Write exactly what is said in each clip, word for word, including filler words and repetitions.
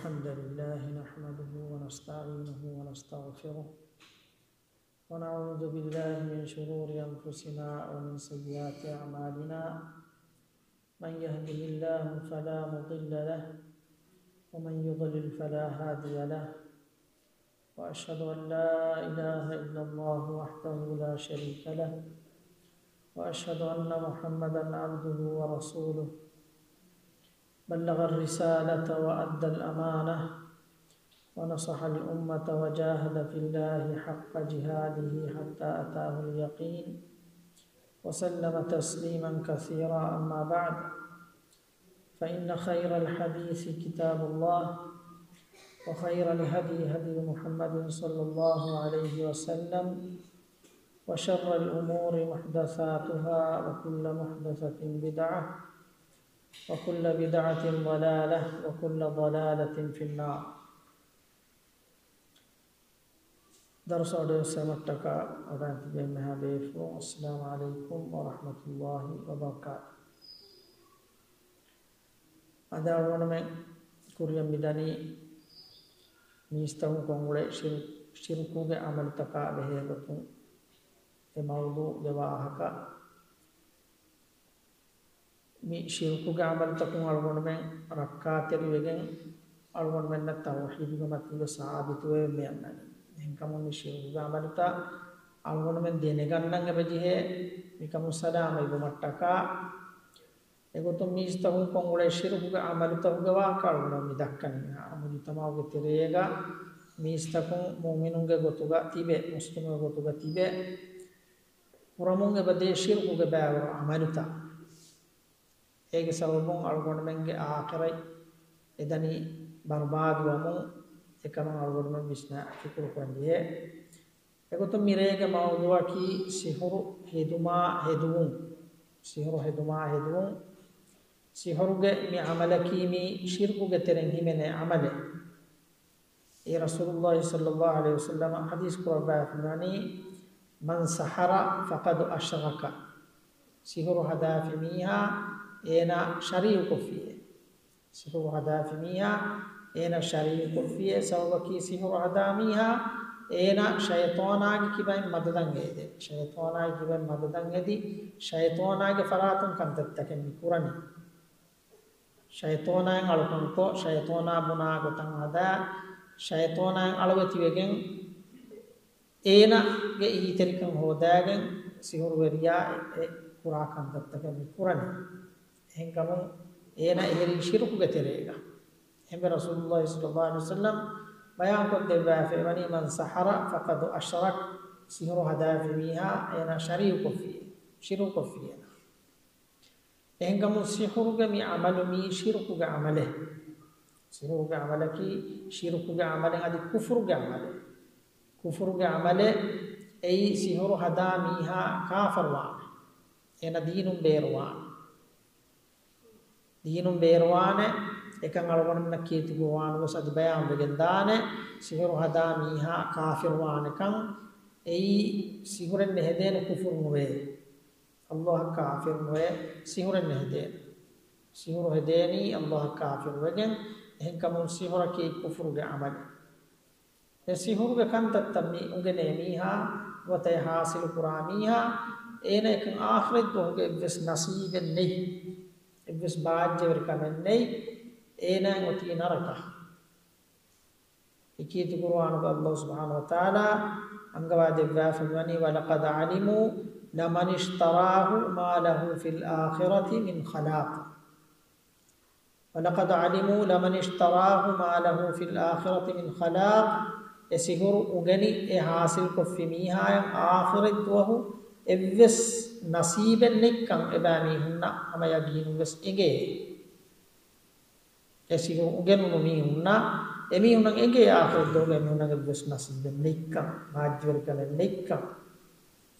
الحمد لله نحمده ونستعينه ونستغفره، ونعوذ بالله من شرور أنفسنا ومن سيئات أعمالنا. من يهده الله فلا مضل له، ومن يضلل فلا هادي له. وأشهد أن لا إله إلا الله وحده لا شريك له، وأشهد أن محمدا عبده ورسوله، بلغ الرسالة وأدى الأمانة ونصح الأمة وجاهد في الله حق جهاده حتى أتاه اليقين، وسلم تسليما كثيرا. أما بعد، فإن خير الحديث كتاب الله، وخير الهدي هدي محمد صلى الله عليه وسلم، وشر الأمور محدثاتها، وكل محدثة بدعة، وكل بدعة ضلالة، وكل ضلالة في النار. ދަރުސް އަޑުއެއްސެވުމަށްޓަކާ ވަޑައިގަތް ތިބޭ އެންމެހާ ބޭފުޅުން، އައްސަލާމު ޢަލައިކުމް ވަރަޙްމަތުﷲި ވަބަރަކާތުހު. އަދި އަޅުގަނޑުމެން ކުރިއަށް މިދަނީ މީސްތަކުން ކޮށްއުޅޭ ޝިރު-، ޝިރުކުގެ ޢަމަލުތަކާ ބެހޭ ގޮތުން އެ މައުޟޫޢުގެ ވާހަކަ. މި ޝިރުކުގެ ޢަމަލުތަކުން އަޅުގަނޑުމެން ރައްކާތެރިވެގެން އަޅުގަނޑުމެންނަށް ތައުޙީދުގެ މަތީގަ ސާބިތުވެ މިއަންނަނީ. އެހެންކަމުން މި ޝިރުކުގެ ޢަމަލުތައް އަޅުގަނޑުމެން ދެނެގަންނަން އެބަޖެހޭ. މިކަމުން ސަލާމަތްވުމަށްޓަކާ އެގޮތުން މީސްތަކުން ކޮށްއުޅޭ ޝިރުކުގެ ޢަމަލުތަކުގެ ވާހަކަ އަޅުގަނޑު މި ދައްކަނީ. މުޖުތަމަޢުގެ ތެރޭގަ މީސްތަކުން މުއުމިނުންގެ ގޮތުގަ ތިބެ، މުސްލިމުންގެ ގޮތުގަ ތިބެ، ކުރަމުން އެބަދޭ ޝިރުކުގެ ބައިވަރު ޢަމަލުތައް. އޭގެ ސަބަބުން އަޅުގަނޑުމެންގެ އާޚިރަތް އެދަނީ ބަރުބާދުވަމުން. އެކަމަށް އަޅުގަނޑުމެން ވިސްނާ ފިކުރުކުރަން ޖެހޭ. އެގޮތުން މިރޭގެ މައުޟޫޢަކީ ސިޙުރު ހެދުމާ ހެދުވުން. ސިޙުރު ހެދުމާ ހެދުވުން. ސިޙުރުގެ މި ޢަމަލަކީ މީ ޝިރުކުގެ ތެރެއިން ހިމެނޭ ޢަމަލެއް. އެ ރަސޫލުﷲ ޞައްލަﷲު ޢަލައިހި ވަސައްލަމަ ޙަދީޘް ކުރައްވާފައިވަނީ، "من سحر فقد أشرك." ސިޙުރު ހަދާފި މީހާ އޭނާ ޝަރީކުކޮށްފިއޭ. ސިޙުރު ހަދާފި މީހާ އޭނާ ޝަރީކުކޮށްފިއޭ. ސަބަބަކީ ސިޙުރު ހަދާ މީހާ އޭނާ ޝައިޠާނާގެ ކިބައިން މަދަދަށް އެދޭ. ޝައިޠާނާގެ ކިބައިން މަދަދަށް އެދި، ޝައިޠާނާގެ ފަރާތުން ކަންތައްތަކެއް މި ކުރަނީ. ޝައިޠާނާއިން އަޅުކަންކޮށް، ޝައިޠާނާ ބުނާ ގޮތަށް ހަދާ، ޝައިޠާނާއިން އަޅުވެތިވެގެން، އޭނާގެ އެހީތެރިކަން ހޯދާގެން ސިޙުރުވެރިޔާ އެ ކުރާ ކަންތައްތަކެއް މި ކުރަނީ. އެހެންކަމުން އޭނާ އެހެރީ ޝިރުކުގެ ތެރޭގަ. އެހެންވެ ރަސޫލުﷲ ޞައްލަﷲު ޢަލައިހި ވަސައްލަމަ ބަޔާންކޮށްދެއްވާފައިވަނީ، "من سحر فقد أشرك." ސިޙުރު ހަދާފި މީހާ އޭނާ ޝަރީކުކޮށްފިއޭ، ޝިރުކުކޮށްފިއޭނާ. އެހެންކަމުން ސިޙުރުގެ މި ޢަމަލު މީ ޝިރުކުގެ ޢަމަލެއް. ސިޙުރުގެ ޢަމަލަކީ ޝިރުކުގެ ޢަމަލެއް އަދި ކުފުރުގެ ޢަމަލެއް. ކުފުރުގެ ޢަމަލެއް. އެއީ ސިޙުރު ހަދާ މީހާ ކާފަރުވާނެ. އޭނަ ދީނުން ބޭރުވާނެ. ދީނުން ބޭރުވާނެ. އެކަން އަޅުގަނޑުމެންނަށް ކީރިތި ޤުރުއާނު ވެސް އަދި ބަޔާންވެގެންދާނެ. ސިޙުރު ހަދާ މީހާ ކާފިރުވާނެކަން. އެއީ ސިޙުރެއް ނެހެދޭނެ ކުފުރު ނުވޭ. ﷲ އަށް ކާފިރު ނުވޭ، ސިޙުރެއް ނެހެދޭނެ. ސިޙުރު ހެދޭނީ ﷲ އަށް ކާފިރުވެގެން. އެހެންކަމުން ސިޙުރަކީ ކުފުރުގެ ޢަމަލެއް. އެ ސިޙުރުގެ ކަންތައްތައް މި އުނގެނޭ މީހާ، ނުވަތަ އެ ޙާޞިލު ކުރާ މީހާ، އޭނަ އެކަން އާޚިރަތް ދުވަހުގެ އެއްވެސް ނަސީބެއް ނެތް، އެއްވެސް ބާއްޖަވެރިކަމެއް ނެތް، އޭނާ އޮތީ ނަރަކަ. އެކީތި ޤުރުއާނުގަ ﷲ ސުބްޙާނަހޫ ވަތަޢާލާ އަންގަވާ ދެއްވާފައިވަނީ، "وَلَقَدْ عَلِمُوا لَمَنِ اشْتَرَاهُ مَا لَهُ فِي الْآخِرَةِ مِنْ خَلَاقٍ." "وَلَقَدْ عَلِمُوا لَمَنِ اشْتَرَاهُ مَا لَهُ فِي الْآخِرَةِ مِنْ خَلَاقٍ." އެ ސިޙުރު އުނގެނި އެ ޙާޞިލްކޮށްފި މީހާޔަށް އާޚިރަތް ދުވަހު އެއްވެސް ނަސީބެއް ނެތްކަން އެބައިމީހުންނަށް ހަމަ ޔަގީނުން ވެސް އެނގޭ. އެ ސިޙުރު އުނގެނުނު މީހުންނަށް، އެމީހުންނަށް އެނގޭ އާޚިރަތް ދުވަހުގަ އެމީހުންނަށް އެއްވެސް ނަސީބެއް ނެތްކަން، ބާއްޖަވެރިކަމެއް ނެތްކަން.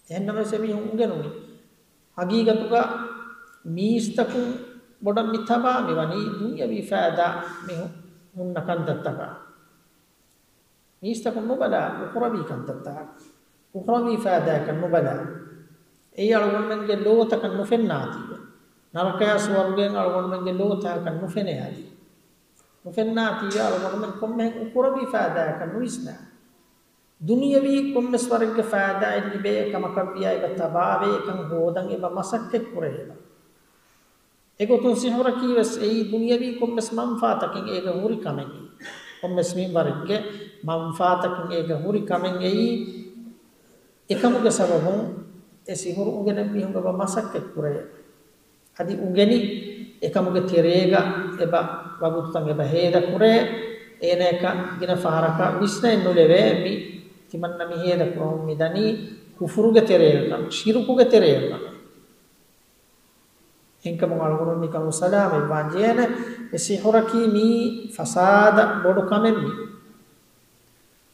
އެހެންނަމަވެސް އެމީހުން އުނގެނުނީ. ހަގީގަތުގަ މީސްތަކުން ބޮޑަށް މި ތަބާ މިވަނީ ދުނިޔަވީ ފައިދާ މި ހުންނަ ކަންތައްތަކަށް. މީސްތަކުން ނުބަލާ އުޚްރަވީ ކަންތައްތަކަށް، އުޚްރަވީ ފައިދާއަކަށް ނުބަލާ. އެއީ އަޅުގަނޑުމެންގެ ލޯތަކަށް ނުފެންނާތީވެ. ނަރަކަޔާ ސުވަރުގެއިން އަޅުގަނޑުމެންގެ ލޯތަކަށް ނުފެނޭ އަދި. ނުފެންނާތީވެ އަޅުގަނޑުމެން ކޮންމެހެން އުކުރެވި ފައިދާއަކަށް ނުވިސްނާ. ދުނިޔަވީ ކޮންމެސް ވަރެއްގެ ފައިދާއެއް ލިބޭ ކަމަކަށްވިޔާ އެބަ ތަބާވޭ އެކަން ހޯދަން އެބަ މަސައްކަތް ކުރޭ އެބަ. އެގޮތުން ސިހުރަކީ ވެސް އެއީ ދުނިޔަވީ ކޮންމެސް މަންފާތަކެއް އޭގަ ހުރި ކަމެއް އެއީ. ކޮންމެސް މިންވަރެއްގެ މަންފާތަކެއް އޭގަ ހުރި ކަމެއް އެއީ. އެކަމުގެ ސަބަބުން އެ ސިހުރު އުނގެނެން މީހުން އެބަ މަސައްކަތް ކުރޭ. އަދި އުނގެނި އެކަމުގެ ތެރޭގަ އެބަ ވަގުތުތައް އެބަ ހޭދަ ކުރޭ. އޭނަޔަކަށް ގިނަ ފަހަރަކަށް ވިސްނައެއް ނުލެވޭ މި ތިމަންނަ މި ހޭދަ ކުރަމުން މި ދަނީ ކުފުރުގެ ތެރޭގަ ކަމެއް، ޝިރުކުގެ ތެރޭގަ ކަމެއް. އެހެންކަމުން އަޅުގަނޑު މިކަމުން ސަލާމަތްވާން ޖެހޭނެ. އެ ސިހުރަކީ މީ ފަސާދަ ބޮޑު ކަމެއް މީ.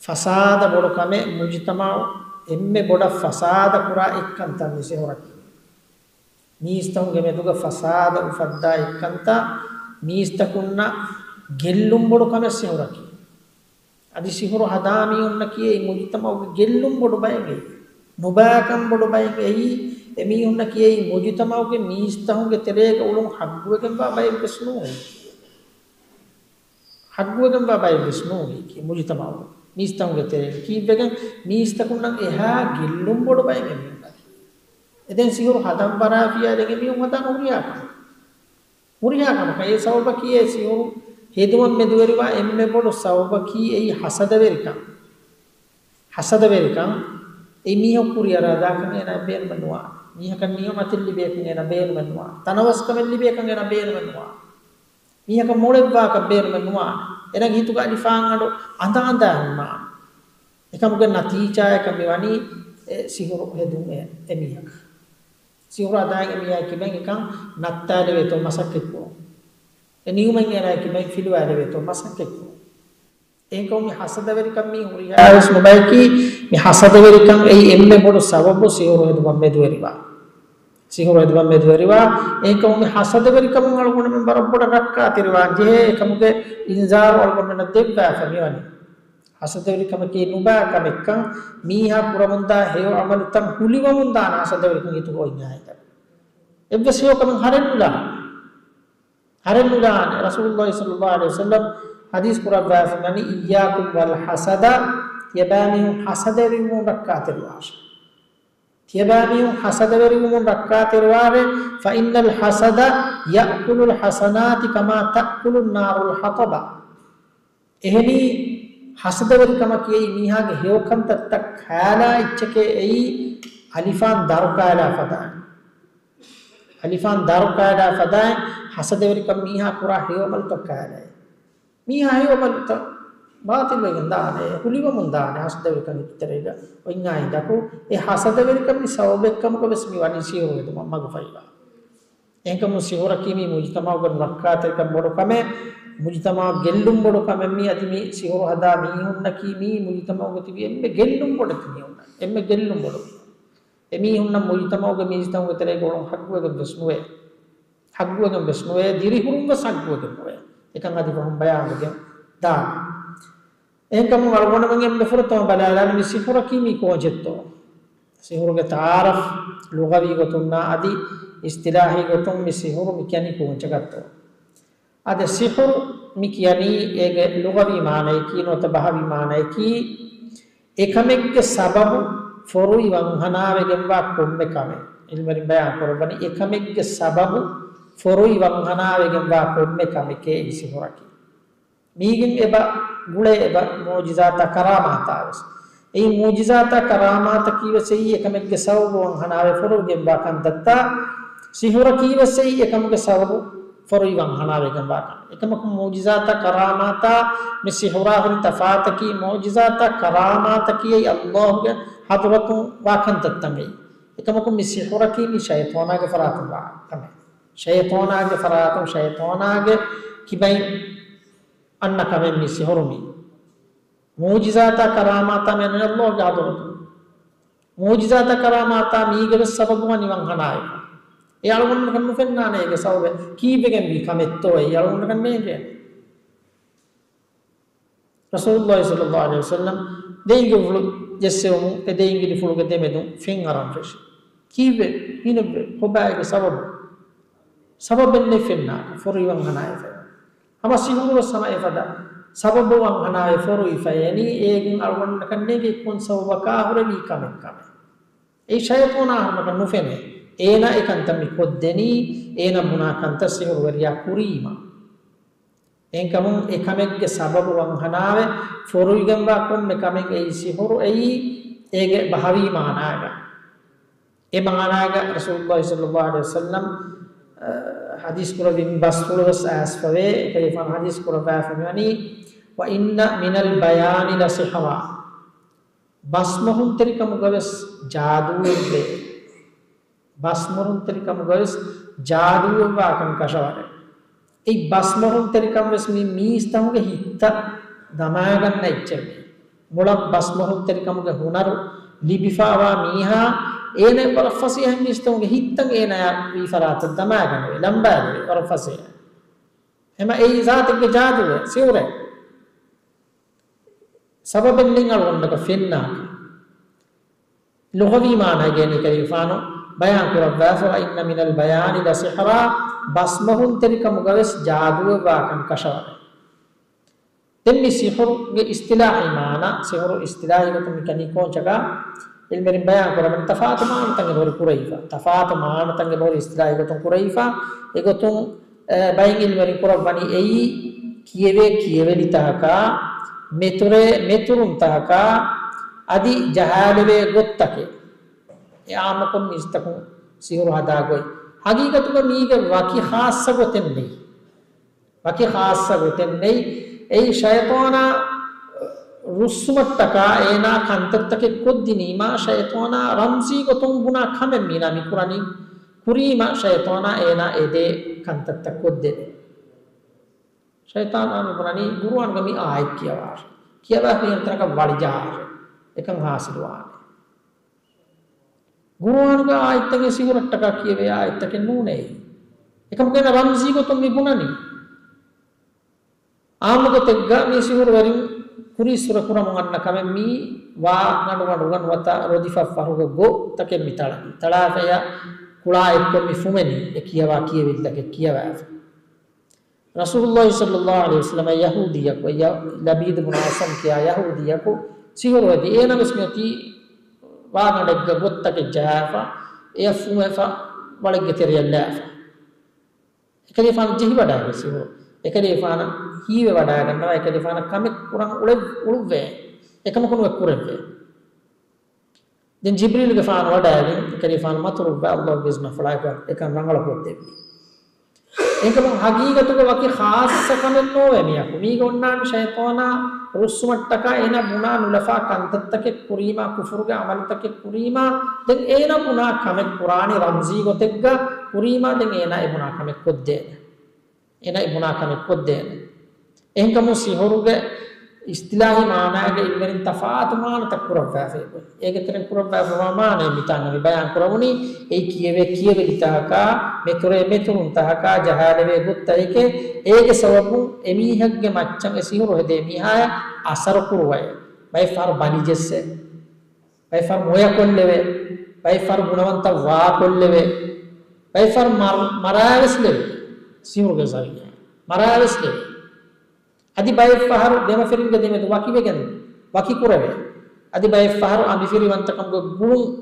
ފަސާދަ ބޮޑު ކަމެއް، މުޖުތަމަޢު އެންމެ ބޮޑަށް ފަސާދަ ކުރާ އެއްކަންތައް މި ސިހުރަކީ. މީސްތަކުންގެ މެދުގަ ފަސާދަ އުފައްދާ އެއްކަންތައް، މީސްތަކުންނަށް ގެއްލުން ބޮޑު ކަމެއް ސިހުރަކީ. އަދި ސިހުރު ހަދާ މީހުންނަކީ އެއީ މުޖުތަމަޢުގެ ގެއްލުން ބޮޑު ބައެއް އެއީ. ނުބާކަން ބޮޑު ބައެއް އެއީ. އެ މީހުންނަކީ އެއީ މުޖުތަމަޢުގެ މީސްތަކުންގެ ތެރޭގަ އުޅުން ޙައްޤުވެގެންވާ ބައެއް ވެސް ނޫން. ޙައްޤުވެގެންވާ ބައެއް ވެސް ނޫން އެއީކީ މުޖުތަމަޢުގެ މީސްތަކުންގެ ތެރޭގަ ކީއްވެގެން މީސްތަކުންނަށް އެހާ ގެއްލުން ބޮޑު ބައެއް އެމީހުންނަކީ. އެ ދެން ސިހުރު ހަދަން ބަރާފިޔާ ދެން އެމީހުން ހަދާން ހުރިހާ ކަމެއް. ހުރިހާ ކަމަކަށް އެ ސަބަބަކީ އެ ސިހުރު ހެދުމަށް މެދުވެރިވާ އެންމެ ބޮޑު ސަބަބަކީ އެއީ ޙަސަދަވެރިކަން. ޙަސަދަވެރިކަން. އެ މީހަކު ކުރިއަރާ ދާކަން އޭނާ ބޭނުމެއް ނުވާނެ. މީހަކަށް ނިޢުމަތެއް ލިބޭކަން އޭނާ ބޭނުމެއް ނުވާނެ. ތަނަވަސްކަމެއް ލިބޭކަން އޭނާ ބޭނުމެއް ނުވާނެ. މީހަކަށް މޮޅެއްވާކަށް ބޭނުމެއް ނުވާނެ. އޭނާގެ ހިތުގަ އަލިފާން އަޑު އަނދާ އަނދާ ހުންނާނެ. އެކަމުގެ ނަތީޖާއަކަށް މި ވަނީ އެ ސިހުރު ހެދުން އެ، އެ މީހަކަށް. ސިހުރު ހަދާ އެ މީހާ ކިބައިން އެކަން ނައްތާލެވޭތޯ މަސައްކަތްކުރުން. އެ ނިޢުމަތް އޭނާ ކިބައިން ފިލުވާލެވޭތޯ މަސައްކަތްކުރުން. އެހެންކަމުން މި ޙަސަދަވެރިކަން މީ ހުރިހާވެސް ނުބަޔަކީ، މި ޙަސަދަވެރިކަން އެއީ އެންމެ ބޮޑު ސަބަބު ސިހުރު ހެދުމަށް މެދުވެރިވާ. ސިހުރު ހެދުމަށް މެދުވެރިވާ. އެހެންކަމުން މި ޙަސަދަވެރިކަމުން އަޅުގަނޑުމެން ވަރަށް ބޮޑަށް ރައްކާތެރިވާން ޖެހޭ. އެކަމުގެ އިންޒާރު އަޅުގަނޑުމެންނަށް ދެއްވާފަ މިވަނީ. ޙަސަދަވެރިކަމަކީ ނުބާ ކަމެއްކަން، މީހާ ކުރަމުންދާ ހެޔޮ ޢަމަލުތައް ހުލިވަމުން ދާނެ ޙަސަދަވެރިކަން ހިތުގަ އޮތް ހިނދު. އެއްވެސް ހެޔޮ ކަމެއް ހަރެއް ނުލާނެ. ހަރެއް ނުލާނެ. ރަސޫލުﷲ ޞައްލަﷲ ޢަލައިހި ވަސައްލަމް ޙަދީޘް ކުރައްވާފަ މިވަނީ، "إياكم والحسد." ތިޔަބައިމީހުން ޙަސަދަވެރިވުމުން ރައްކާތެރިވާށޭ. ތިޔަބައިމީހުން ޙަސަދަވެރިވުމުން ރައްކާތެރިވާށޭ. "فإن الحسد يأكل الحسنات كما تأكل النار الحطب." އެހެނީ، ޙަސަދަވެރިކަމަކީ އެއީ މީހާގެ ހެޔޮކަންތައްތައް ކާލާ އެއްޗެކޭ އެއީ، އަލިފާން ދަރު ކާލާ ފަދައިން. އަލިފާން ދަރު ކާލާ ފަދައިން ޙަސަދަވެރިކަން މީހާ ކުރާ ހެޔޮ ޢަމަލުތައް ކާލައި. މީހާ ހެޔޮ ޢަމަލުތައް ބާޠިލްވެގެން ދާނެ، ހުލިވަމުން ދާނެ ޙަސަދަވެރިކަން ހިތުތެރޭގަ އޮތް ހިނދަކު، އެ ޙަސަދަވެރިކަން މި ސަބަބެއްކަމުގަ ވެސް މި ވަނީ ސިހުރު ހެދުމަށް މަގުފަހިވާ. އެހެންކަމުން ސިހުރަކީ މީ މުޖުތަމަޢުގަ ނުރައްކާތެރިކަން ބޮޑު ކަމެއް، މުޖުތަމަޢަށް ގެއްލުން ބޮޑު ކަމެއް މީ. އަދި މި ސިހުރު ހަދާ މީހުންނަކީ މީ މުޖުތަމަޢުގަ ތިބި އެންމެ ގެއްލުން ބޮޑެތި މީހުންނަށް، އެންމެ ގެއްލުން ބޮޑު މީހުން. އެމީހުންނަށް މުޖުތަމަޢުގެ މީސްތަކުންގެ ތެރޭގަ އުޅުން ޙައްޤުވެގެން ވެސް ނުވޭ. ޙައްޤުވެގެން ވެސް ނުވޭ، ދިރިހުރުން ވެސް ޙައްޤުވެގެން ނުވޭ. އެކަން އަދި ފަހުން ބަޔާންވެގެން ދާނެ. އެހެންކަމުން އަޅުގަނޑުމެން އެންމެ ފުރަތަމަ ބަލާލާނީ މި ސިހުރަކީ މީ ކޯންޗެއްތޯ؟ ސިހުރުގެ ތަޢާރަފް ލުޣަވީ ގޮތުންނާ އަދި އިޞްޠިލާޙީ ގޮތުން މި ސިހުރު މި ކިޔަނީ ކޯންޗަކަށްތޯ؟ އާދެ، ސިޙުރު މި ކިޔަނީ އޭގެ ލުޣަވީ މާނަޔަކީ ނުވަތަ ބަހަވީ މާނަޔަކީ، އެކަމެއްގެ ސަބަބު ފޮރުވި ވަންހަނާވެގެންވާ ކޮންމެ ކަމެއް. ޢިލްމުވެރިން ބަޔާން ކުރައްވަނީ، އެކަމެއްގެ ސަބަބު ފޮރުވި ވަންހަނާވެގެންވާ ކޮންމެ ކަމެކޭ އެއީ ސިޙުރަކީ. މީގެން އެބަ ގުޅޭ އެބަ މުޢުޖިޒާތާ ކަރާމާތާ ވެސް. އެއީ މުޢުޖިޒާތާ ކަރާމާތަކީ ވެސް އެއީ އެކަމެއްގެ ސަބަބު ވަންހަނާވެ ފޮރުވިގެންވާ ކަންތައްތާ. ސިޙުރަކީ ވެސް އެއީ އެކަމުގެ ސަބަބު ފޮރުވި ވަންހަނާވެގެންވާ ކަމެއް. އެކަމަކު މުޢުޖިޒާތާ ކަރާމާތާ މި ސިޙުރާ ހުރި ތަފާތަކީ، މުޢުޖިޒާތާ ކަރާމާތަކީ އެއީ ﷲ ގެ ޙަޟްރަތުން ވާ ކަންތައްތައް އެއީ. އެކަމަކު މި ސިޙުރަކީ މި ޝައިޠާނާގެ ފަރާތުން ވާ ކަމެއް. ޝައިޠާނާގެ ފަރާތުން، ޝައިޠާނާގެ ކިބައިން އަންނަ ކަމެއް މި ސިޙުރު މީ. މުޢުޖިޒާތާ ކަރާމާތާ މެންނަ ﷲ ގެ ޙަޟްރަތުން. މުޢުޖިޒާތާ ކަރާމާތާ މީގެ ވެސް ސަބަބު ވަނީ ވަންހަނާވެފަ. އެ އަޅުގަނޑުމެންނަކަށް ނުފެންނާނެ އޭގެ ސަބަބެއް. ކީއްވެގެން ވީ ކަމެއްތޯ އެއީ އަޅުގަނޑުމެންނަކަށް ނޭނގޭނެ. ރަސޫލުﷲ ޞައްލަﷲ ޢަލައިހި ވަސައްލަމް ދެއިންގި އުފުޅު ޖެއްސެވުމުން އެ ދެއިންގި ދިފުޅުގެ ދެމެދުން ފެން އަރަން ފެށި. ކީއްވެ؟ ހިނެއްވެ؟ ކޮބާ އޭގެ ސަބަބު؟ ސަބަބެއް ނެތް ފެންނާކަށް ފޮރުވި ވަންހަނާވެފަ. ހަމަ ސިހުރުވެސް ހަމަ އެފަދަ ސަބަބު ވަންހަނާވެ ފޮރުވިފައި އެނީ، އޭގެން އަޅުގަނޑަކަށް ނޭނގޭ ކޮން ސަބަބަކާ ހުރެވީ ކަމެއް ކަމެއް. އެއީ ޝައިޠާނާ އަހަރުންނަކަށް ނުފެނޭ. އޭނާ އެކަންތައް މި ކޮށްދެނީ، އޭނާ ބުނާ ކަންތައް ސިހުރުވެރިޔާ ކުރީމަ. އެހެންކަމުން އެ ކަމެއްގެ ސަބަބު ވަންހަނާވެ ފޮރުވިގެންވާ ކޮންމެ ކަމެއް އެއީ ސިހުރު އެއީ އޭގެ ބަހަވީ މާނާގަ. އެ މާނާގަ ރަސޫލުﷲ ޞައްލަﷲ ޢަލައިހި ވަސައްލަމް، އަ، ޙަދީޘް ކުރެއްވި މި ބަސްފުޅުވެސް އައިސްފަވޭ. އެކަލޭގެފާނު ޙަދީޘް ކުރައްވާފަ މިވަނީ، "وإن من البيان لسحرا." ބަސްމޮހުންތެރިކަމުގަވެސް ޖާދޫއެއްވޭ. ބަސްމޮހުންތެރިކަމުގަވެސް ޖާދޫއެއްވާކަން ކަށަވަރެއް. އެއީ ބަސްމޮހުންތެރިކަން ވެސް މި މީސްތަކުގެ ހިތްތައް ދަމާގަންނަ އެއްޗެއް. މުޅަން ބަސްމޮހުންތެރިކަމުގެ ހުނަރު ލިބިފާވާ މީހާ، އޭނަ ވަރަށް ފަސޭހަ މީސްތަކުގެ ހިތްތައް އޭނަޔާ ވީ ފަރާތަށް ދަމާގަނެވޭ، ލަނބާލެވޭ، ވަރަށް ފަސޭހަ. ހަމަ އެއީ ޒާތެއްގެ ޖާދޫއެއް، ސިހުރެއް. ސަބަބެއް ނެތް އަޅުގަނޑަކަށް ފެންނާކަށް. ލުޣަވީ މާނައިގައި އެކަލޭގެފާނު ބަޔާން ކުރައްވާފަ، "وإن من البيان لسحرا." ބަސްމޮހުންތެރިކަމުގަވެސް ޖާދޫއެއްވާކަން ކަށަވަރެއް. ދެން މި ސިހުރުގެ އިޞްޠިލާޙީ މާނަ، ސިހުރު އިޞްޠިލާޙީ ގޮތުން މި ކަނީ ކޯންޗަކާ ޢިލްމުވެރިން ބަޔާން ކުރައްވަނީ ތަފާތު މާނަތަކެއް ބަހުރި ކުރެވިފަ. ތަފާތު މާނަތަކެއް ބަހުރި އިޞްޠިލާޙީ ގޮތުން ކުރެވިފަ. އެގޮތުން، އެ، ބައެއް ޢިލްމުވެރިން ކުރައްވަނީ އެއީ ކިޔެވޭ ކިޔެވެނިތަކަކާ، މެތުރޭ މެތުރުންތަކަކާ، އަދި ޖަހާލެވޭ ގޮތްތަކެއް. އެ އާއްމުކޮށް މީސްތަކުން ސިހުރު ހަދާ ގޮތް. ހަގީގަތުގަ މީގެ ވަކި ޚާއްޞަ ގޮތެއް ނެތް. ވަކި ޚާއްޞަ ގޮތެއް ނެތް. އެއީ ޝައިޠާނާ ރުއްސުމަށްޓަކާ އޭނާ ކަންތައްތަކެއް ކޮށްދިނީމާ، ޝައިޠާނާ ރަމްޒީ ގޮތުން ބުނާ ކަމެއް މީނާ މި ކުރަނީ. ކުރީމަ ޝައިޠާނާ އޭނާ އެދޭ ކަންތައްތައް ކޮށްދެނީ. ޝައިޠާނާ މި ބުނަނީ ޤުރުއާނުގަ މި އާޔަތް ކިޔަވާށޭ. ކިޔަވާ މިހެން ތަނަކަށް ވަޅިޖަހާށޭ. އެކަން ޙާޞިލުވާނެ. ޤުރުއާނުގެ އާޔަތްތަކެއް ސިހުރަށްޓަކާ ކިޔެވޭ އާޔަތްތަކެއް ނޫނޭ. އެކަމަކު އޭނަ ރަމްޒީ ގޮތުން މި ބުނަނީ. އާއްމު ގޮތެއްގަ މި ސިހުރުވެރިން ކުރީއްސުރެ ކުރަމުން އަންނަ ކަމެއް މީ ވާ ގަނޑުގަނޑުގަ ނުވަތަ ރޮދިފަށްފަހުގަ ގޮތްތަކެއް މި ތަޅަނީ. ތަޅާފަޔަށް ކުޅާ އެއްކޮށް މި ފުމެނީ އެ ކިޔަވާ ކިޔެވިލްތަކެއް ކިޔަވާފަ. ރަސޫލުﷲ ޞައްލަﷲ ޢަލައިހި ވަސައްލަމަށް ޔަހޫދީއަކު، ޔަ-، ލަބީދު ބުނު އަޢްޞަމް ކިޔާ ޔަހޫދީއަކު ސިހުރުވެދި. އޭނަ ވެސް މިއޮތީ ވާގަނޑެއްގަ ގޮތްތަކެއް ޖަހާފަ، އެއަށް ފުމެފަ ވަޅެއްގެ ތެރެއަށް ލާފަ. އެކަލޭގެފާނު ޖެހިވަޑައިގަތް ސިހުރު. އެކަލޭގެފާނަށް ހީވެވަޑައިގަންނަވާ، އެކަލޭގެފާނަށް ކަމެއް ކުރަން އުޅެ-، އުޅުއްވޭ. އެކަމަކު ނުވެ ކުރެއްވޭ. ދެން ޖިބްރީލުގެފާނު ވަޑައިގެން އެކަލޭގެފާނު މަތުރުއްވާ ﷲގެ އިޒްނަފުޅާއެކު އެކަން ރަނގަޅު ކޮށްދެއްވި. އެކަމު ހަގީގަތުގަ ވަކި ޚާއްޞަ ކަމެއް ނޯވޭ މިއަކު. މީގަ އޮންނާނީ ޝައިޠާނާ ރުއްސުމަށްޓަކާ އޭނަ ބުނާ ނުލަފާ ކަންތައްތަކެއް ކުރީމާ، ކުފުރުގެ ޢަމަލުތަކެއް ކުރީމާ، ދެން އޭނަ ބުނާ ކަމެއް ކުރާނީ ރަމްޒީ ގޮތެއްގަ ކުރީމާ، ދެން އޭނަ އެ ބުނާ ކަމެއް ކޮށްދޭނެ. އޭނަ އެ ބުނާ ކަމެއް ކޮށްދޭނެ. އެހެންކަމުން ސިހުރުގެ އިޞްޠިލާޙީ މާނާގެ ޢިލްމުވެރިން ތަފާތު މާނަތައް ކުރައްވާފައި އޮތް. އޭގެ ތެރެއިން ކުރައްވާފައިވާ މާނައެއް މިތާނގަ މި ބަޔާން ކުރަމުނީ، އެއީ ކިޔެވޭ ކިޔެވެނިތަކަކާ، މެތުރޭ މެތުރުންތަކަކާ ޖަހާލެވޭ ގޮތްތަކެކޭ. އޭގެ ސަބަބުން އެމީހެއްގެ މައްޗަށް އެ ސިހުރު ހެދޭ މީހާޔަށް އަސަރު ކުރުވައޭ. ބައެއް ފަހަރު ބަލި ޖެއްސޭ. ބައެއް ފަހަރު މޮޔަކޮށްލެވޭ. ބައެއް ފަހަރު ގުނަވަންތައް ވާކޮށްލެވޭ. ބައެއް ފަހަރު މަރ-، މަރާވެސް ލެވޭ. ސިހުރުގެ ޒަރީޢާ މަރާވެސް ލެވޭ. އަދި ބައެއް ފަހަރު ދެމަފިރިންގެ ދެމެދު ވަކިވެގެން ވަކިކުރެވޭ. އަދި ބައެއް ފަހަރު އަނބިފިރިވަންތަކަމުގެ ގުޅުން